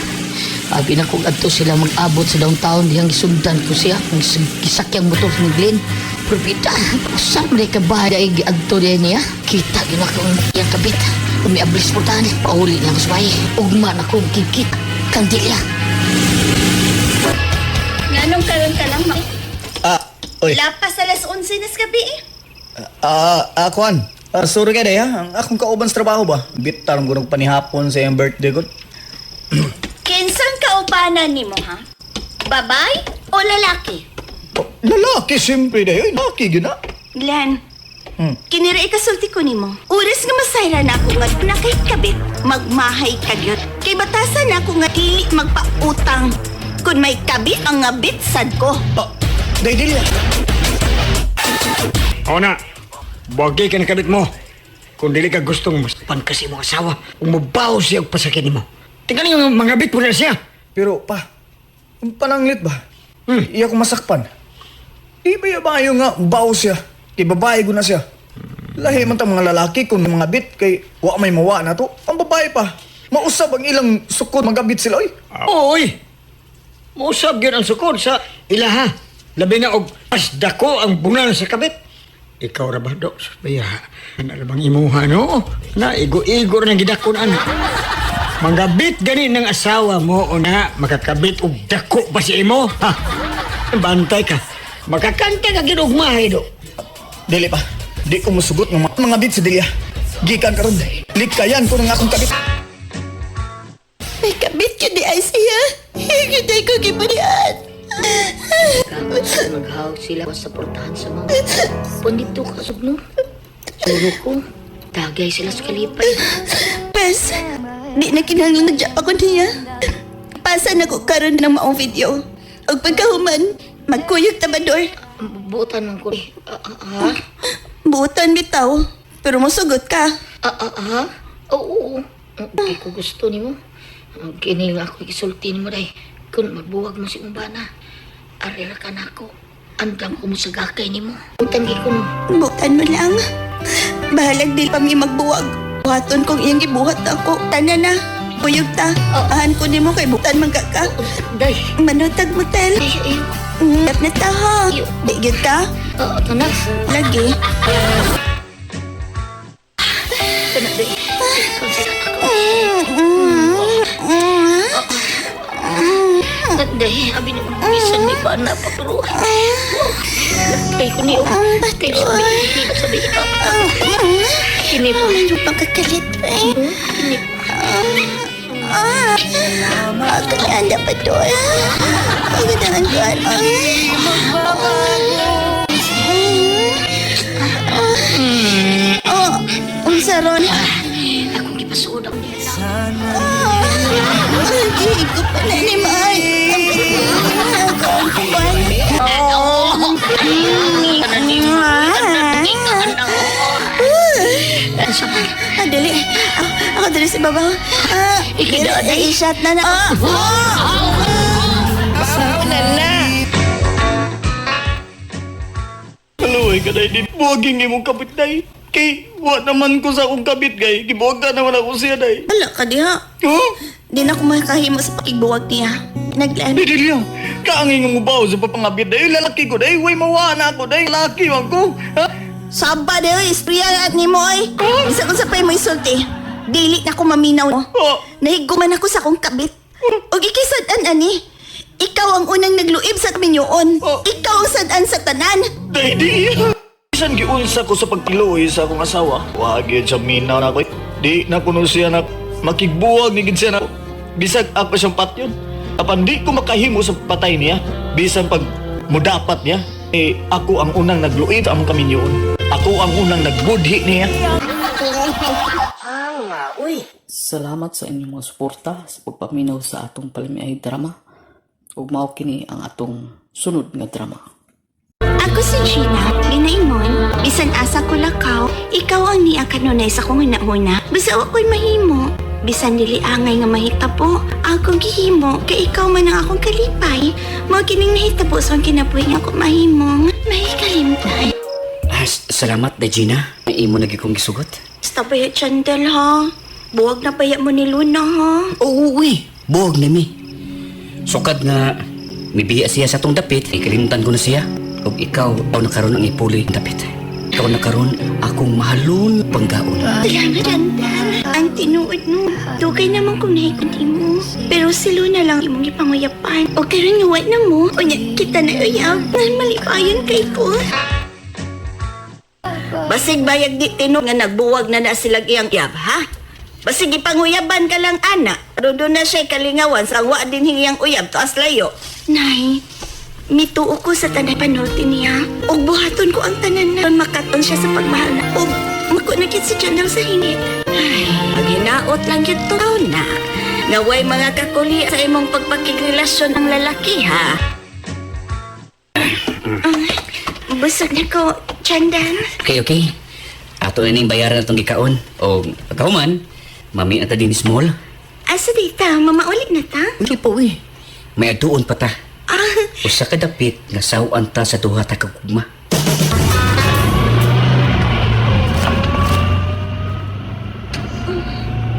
Abi na kung adto sila mag-abot sa downtown dihang gisundan ko siya ang gisakyang motor ni Glenn. Pero pita, saan man ka ba dahil giadto diya niya? Kita gyud ako ang iyang kabit. Umiablis po tahan. Pauli lang sa bahay. Ugma na kong kikit. Kang dilya. Nganong karon ka lang ma? Ah, oy. Lapas alas 11 nas gabi eh. Ah, kuan. Ah, sorry ka day ha. Ang akong kauban sa trabaho ba? Bitarong gunog panihapon sa iyang birthday ko. Kinsang kaubanan nimo ha? Babay o lalaki? Lalaki siyempre day. Oy, lalaki gyud na. Glenn, kinira ikasulti ko nimo. Oras nga masayra na ako nga nakay kabit, magmahay ka gyud. Kay batasan na ako nga dili magpautang. Kung may kabit ang nga bit sad ko. Day dili. O na, buwagi ka na kabit mo. Kung dili ka gustong maspan kasi mong asawa, kung mabaho siya og pasakit nimo. Tingnan yung mga bit po na siya. Pero pa, ang pananglit ba? Iya ko masakpan. Di ba ba ayo nga bawo siya? Kay babae ko na siya. Lahi man ta mga lalaki kung mga bit kay wa may mawa na to. Ang babae pa, mausab ang ilang sukod magabit sila oy. Oy! Mausab gyud ang sukod sa ilaha. Labi na og mas dako ang bunal sa kabit. Ikaw ra ba, Dok? Baya, ana ra bang imuha, no? Na, igo-igo ra nang gidakon, ana. Manggabit gani ng asawa mo o na makakabit og dako pa si imo. Ha? Bantay ka. Makakanta ka gid og mahay, Dok. Dili pa. Di ko musugot ng mga bit si Delia. Gikan karon. Likayan ko ng akong kabit. May kabit yun di ay siya. Hindi ko gibalian. Maghawak sila sa portahan sa mga. Pundito ka, sugno. Suro ko. Tagay sila sa kalipay. Pes, di na kinahanglan nagja ako niya. Pasa na ko karon ng maong video. Og pagkahuman, magkuyog tabador. Buotan man ko. Eh, ha? Buotan bitaw, pero mosugot ka. Ha? Oo, oo. Di ko gusto nimo. Kini nga ako isulti nimo day. Kung magbuwag mo si Umbana, arira ka na ako. Andam ko mo sa gakay nimo. Utang ko no. Buotan mo lang. Bahalag di pa mi magbuwag. Buhaton kong iyang gibuhat ako. Tana na. Kuyog ta. Ahan ko nimo kay butan man ka ka. Day. Manutag mo tel. Yap na ta ha. Di gyud ka? Oo, tanak. Lagi. Tanak day. Day, abi na bisan ni ba na pa pero kay ko niyo. Kay sabi, sabi. Kini po. Medyo pagkakalit eh. Kini. Kaya pa to. Pagkadangan ko ano. Oh, unsa ron? Akong gipasuod ang nila. Hindi ko pa na ni May. Ako ang kuwan. Ah, dali. Ako dali sa babaw. Ah, i-shot na na. Na na. Kaluoy ka day, di buwaging imong kabit day. Kay wa naman ko sa akong kabit gay. Gibuwag naman ako siya day. Wala ka diha. Huh? Di na ko makahimo sa pakigbuwag niya. Naglaan. Di di lang. Kaangin nga mubaw sa papangabit day. Lalaki ko day. Way mawa na ako day. Lalaki man ko. Ha? Saba de oy, istorya at nimo oy. Isa ko sa pay mo isulti. Dili na ko maminaw. Oh. Nahiguman ako sa akong kabit. Og ikisad-an ani. Ikaw ang unang nagluib sa minyoon. Ikaw ang sad-an sa tanan. Day di. Bisan giunsa ko sa pagpiluoy sa akong asawa. Wa gyud sa minaw na ako. Di na kuno siya na makigbuwag ni gid siya na. Bisag ako siyang patyon. Apan di ko makahimo sa patay niya. Bisan pag mudapat niya, eh ako ang unang nagluib sa among kaminyoon. Ako ang unang nagbudhi niya. Salamat sa inyong mga suporta sa pagpaminaw sa atong palamiay drama. Ug mao kini ang atong sunod nga drama. Ako si Gina, ginaingon, bisan asa ko lakaw, ikaw ang niya kanunay sa kong hunahuna. Basta wa ko'y mahimo. Bisan dili angay nga mahitabo, akong gihimo, kay ikaw man ang akong kalipay. Mao kining nahitabo sa akong kinabuhi nga ako mahimong, mahikalimtan. Salamat, Regina. May imo na gyud kong gisugot. Basta pa ya, Chandel, ha? Buwag na paya mo ni Luna, ha? Oo, uy. Buwag na mi. Sukad nga, mibiya siya sa atong dapit, ikalimtan ko na siya. Ug ikaw, aw nakaroon ang ipuli ang dapit. Ikaw nakaroon akong mahalon panggaon. Salamat, Chandel. Ang tinuod no. Dugay naman kung nahikot mo. Pero si Luna lang imong gipanguyapan. O karon nga wa na mo. Unya kita na uyab. Malipayon kay ko. Basig bayag di tino nga nagbuwag na na sila iyang iyab, ha? Basig ipanguyaban ka lang, ana. Pero doon na siya kalingawan sa wa din hiyang uyab taas layo. Nay, mituo ko sa tanay panulti niya. Og buhaton ko ang tanan na makaton siya sa pagmahal na. Og mako na si Chandel sa hingit. Ay, paghinaot lang yun to na. Naway mga kakuli sa imong pagpakigrelasyon ang lalaki, ha? Ay, Busog na ko, Chandan. Okay, okay. Ato na ning bayaran atong gikaon. O pagkahuman, mami na ta din small. Asa dita, mamaulit na ta? Hindi po eh. May aduon pa ta. Usa ka dapit nga sawan ta sa duha ta kagugma.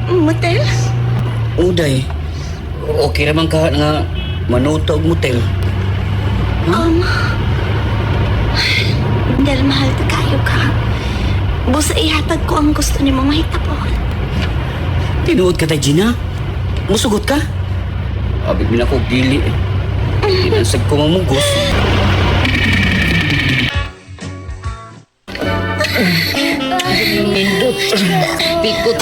Motel? Uday, okay raman ka nga manuto og motel. Dahil mahal ta kayo ka. Busa ihatag ko ang gusto ni mong mahitapon. Tinuod ka tay Gina? Musugot ka? Abi mi na ko dili. Tinansag ko mamugos. Nindot. Pikot.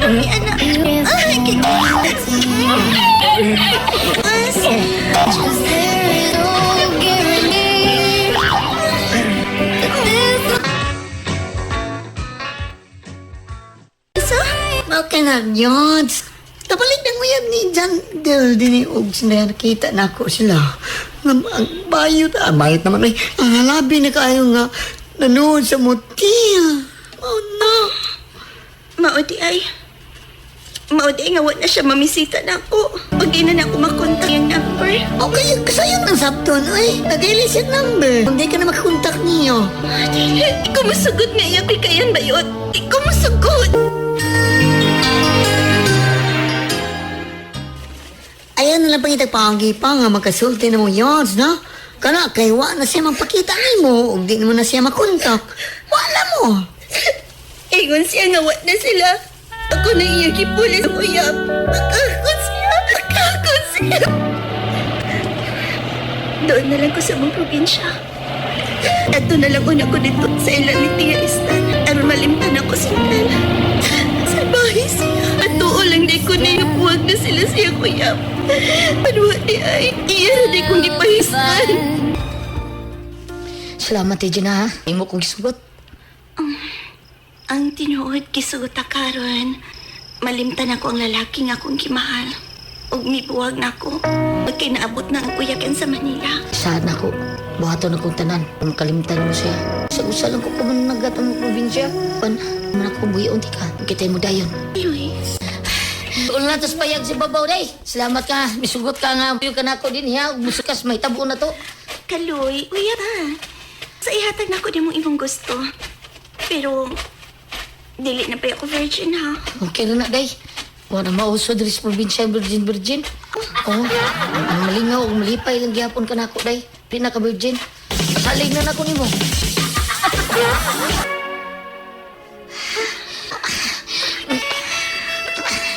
Ay, anak. Ay, Okay na, Jones. Kapalit ng uyab ni John Del din og sila nakita na ako sila. Nga, ang bayot, ah, bayot naman ay, ang halabi na kaayo nga nanood sa motel. Oh no. Maudi ay. Maudi ay nga wa na siya mamisita na ako. O di na na ako makontak yung number. Okay, sayang ang sabton, ay. Nag-ilis yung number. Hindi ka na makakontak niyo. Ikaw masugot nga iya kay kayan bayot. Ikaw masugot. Ayan na lang pangitag paagi pa nga magkasulti na mo yards, no? Kana, kay wa na siya magpakita nimo ug di mo na siya makontak. Wala mo. Ingon siya nga wa na sila. Ako na iya gipulis mo uyab. Makakon siya. Makakon siya. Doon na lang ko sa mong probinsya. At doon na lang una ko dito sa ilan ni Tia Istan. Aron malimtan ako sa ilan. Sa bahay siya. At tuo lang di ko na huwag na sila siya kuyab. Panuwa di ay. Iya na di kong gipahisan. Salamat eh, Gina ha. Imo kong gisugot. Ang tinuod kisugot karon. Malimtan ako ang lalaki nga akong gimahal. Ug mibuwag na ako. Pagkinaabot na ang kuyakan sa Manila. Saan ako? Buhaton akong tanan. Makalimtan mo siya. Sa usa lang ko pamanagat ang probinsya. Pan, man ako buhion ti ka. Kitay mo dayon. Luis. Tuol na tas payag si babaw day. Salamat ka. Misugot ka nga. Puyo ka na ako din ha. Musukas may tabo na to. Kaloy, uya ba? Sa ihatag na ko di mong imong gusto. Pero, dili na pa ako virgin ha. Okay na na day. Wala mauso diri sa probinsya virgin virgin. Oh, ang malingaw ug malipay lang gihapon ka nako day. Pinaka virgin. Pasalig na nako nimo.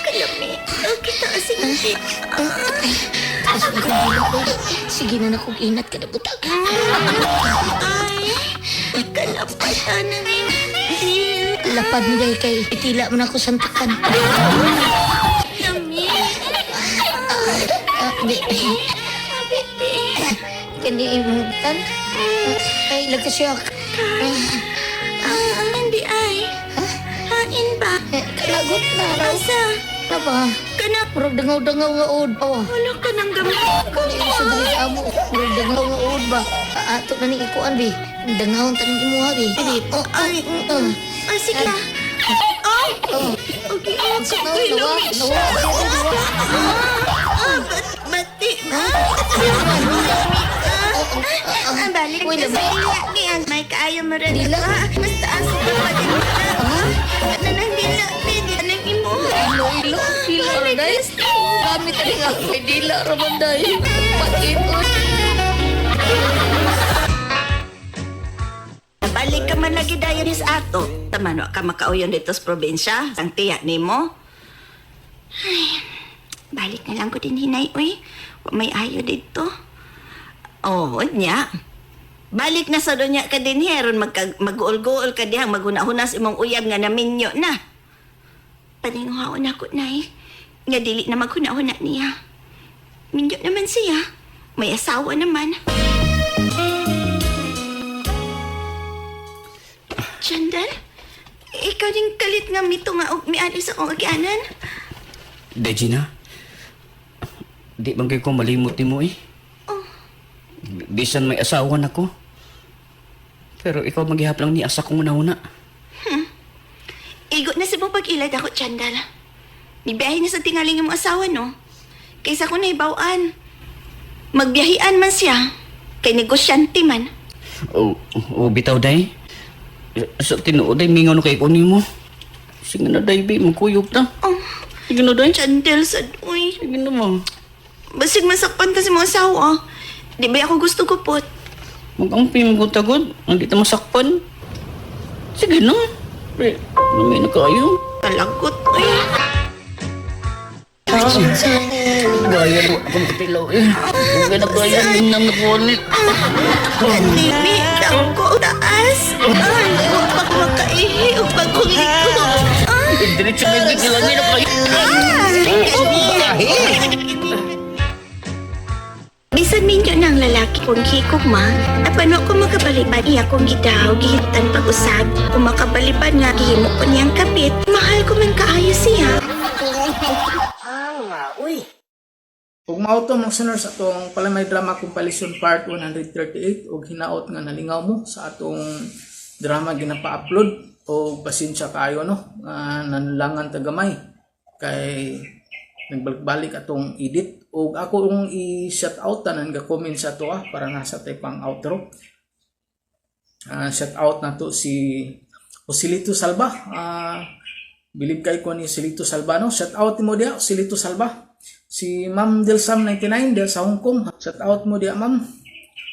Kalami. Okay ta sige. Sige na nako inat ka na butag. Ay, kalapatan na ni. Lapad ni day kay itila man ako santakan. Lami. Ah, di. Kani imong tan. Ay lagkasyak. Ah, hindi ay. Hain ba? Kalagot na. Asa? Na ba? Kana. Murag dangaw-dangaw nga od. Oh. Wala ka nang gamit. Kani sa diri amo. Murag dangaw nga od ba? Ato na ni ikuan bi. Dangawon tanong imuha bi. Bi. Oh, Ay, oh. Ay, sige na. Ay! Okay, okay. Nawa, nawa, nawa. Ah, bati. Ah, balik Uy, ka sa lami. iya. Niyan, may kaayo mo rin. Dila. Ah, Basta asa ka pa din. Nanang dila, dila, nang imo. Ilo, ilo, ilo, day. Gamit ani nga ako. Dila raman day. Pakit. Balik ka man lagi dayon sa ato. Taman wa ka makauyon dito sa probinsya. Ang tiya nimo. Ay, balik na lang ko din hinay, uy. Wa may ayo dito. Oh, nya. Balik na sa donya ka din heron mag-uol-guol ka dihang maghuna-huna sa imong uyab nga naminyo na. Paninguhaon ako, nay. Nga dili na maghuna-huna niya. Minyo naman siya. May asawa naman. Chandal, ikaw din kalit nga mito nga og miali sa akong agianan. Day, Gina. Di bang kayo ko malimot nimo eh. Bisan may asawa na ko. Pero ikaw maghihap lang ni asa kong una-una. Igo na sa mong pag-ilad ako, Chandal. Nibiyahe na sa tingaling imong asawa, no? Kaysa ko naibawan. Magbiyahian man siya. Kay negosyante man. Oh, oh, bitaw day. Sa tinuod day mingaw na kay ko nimo. Sige na day, bi, magkuyog ta. Oh. Sige na day. Chandel, sad, uy. Sige na mo. Basig masakpan ta sa mga asawa. Di ba ako gusto ko pot? Magampi mo tagod, hindi ta masakpan. Sige na. Pre, lumay na kayo. Kalagot, uy. Gaya ko ako makatilaw eh. Huwag na gaya, ninang na po ulit. Kanimi, ko taas. Ay, huwag pa ko makaihi, huwag pa kong liko. Diretso na yung kilangin na kayo. Bisan minyo ng lalaki kong hikog ma, apan wa ko makabalibad iya kong gidaw, gihitan pag-usab. Kung makabalibad nga gihimo ko niyang kapit, mahal ko man kaayo siya. Ug mao to mga listeners atong Palamay Drama Compilation Part 138 ug hinaot nga nalingaw mo sa atong drama ginapa-upload o pasensya kaayo no nga nanlangan ta gamay kay nagbalik-balik atong edit ug ako ang i-shout out tanan ga comment sa ato para nasa tay pang outro. Shout out nato si Joselito Salva. Bilib kay ko ni Joselito Salva no. Shout out mo diha Joselito Salva. Si Ma'am Delsam 99 diha sa Hong Kong. Shout out mo diha ma'am.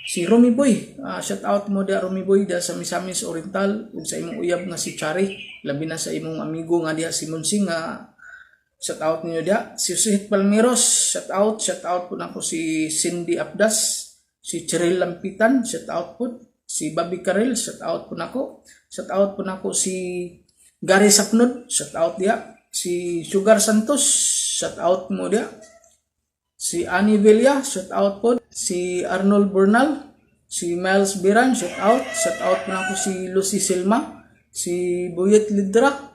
Si Romy Boy, shout out mo diha Romy Boy diha sa Misamis Oriental ug sa imong uyab nga si Chari, labi na sa imong amigo nga diha si Monsing nga shout out ninyo diha. Si Suhit Palmeros, shout out po nako si Cindy Abdas, si Cheryl Lampitan, shout out po. Si Bobby Karel, shout out po nako. Shout out po nako si Gary Sapnod, shout out diha. Si Sugar Santos, shout out mo diha. Si Annie Villa, shout out po. Si Arnold Bernal, si Miles Biran, shout out. Shout out po nako si Lucy Silma, si Buyet Lidra,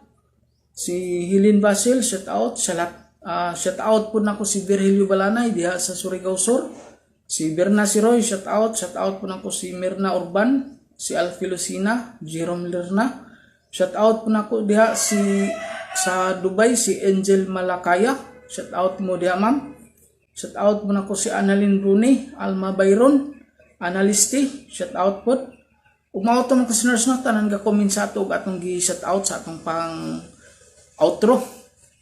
si Hilin Basil, shout out. Shout out po nako si Virgilio Balanay diha sa Surigao Sur. Si Berna Siroy, shout out. Shout out po nako si Mirna Urban, si Alfie Lucina, Jerome Lerna. Shout out po nako diha si sa Dubai si Angel Malakaya. Shout out mo diha ma'am. Shout out mo nako si Annalyn Bruni, Alma Byron, Analisti, shout out po. Ug mao to mga listeners no, tanan ga comment sa ato ug atong gi shout out sa atong pang outro.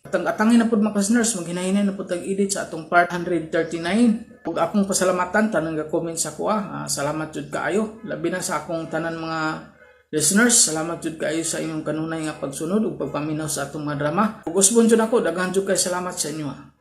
Atang atangin na pud mga listeners, maghinahinay na pud tag edit sa atong part 139. Ug akong pasalamatan tanan ga comment sa kuha. Salamat jud kaayo. Labi na sa akong tanan mga listeners, salamat jud kaayo sa inyong kanunay nga pagsunod ug pagpaminaw sa atong mga drama. Ug usbon jud ako, daghan jud kay salamat sa inyo.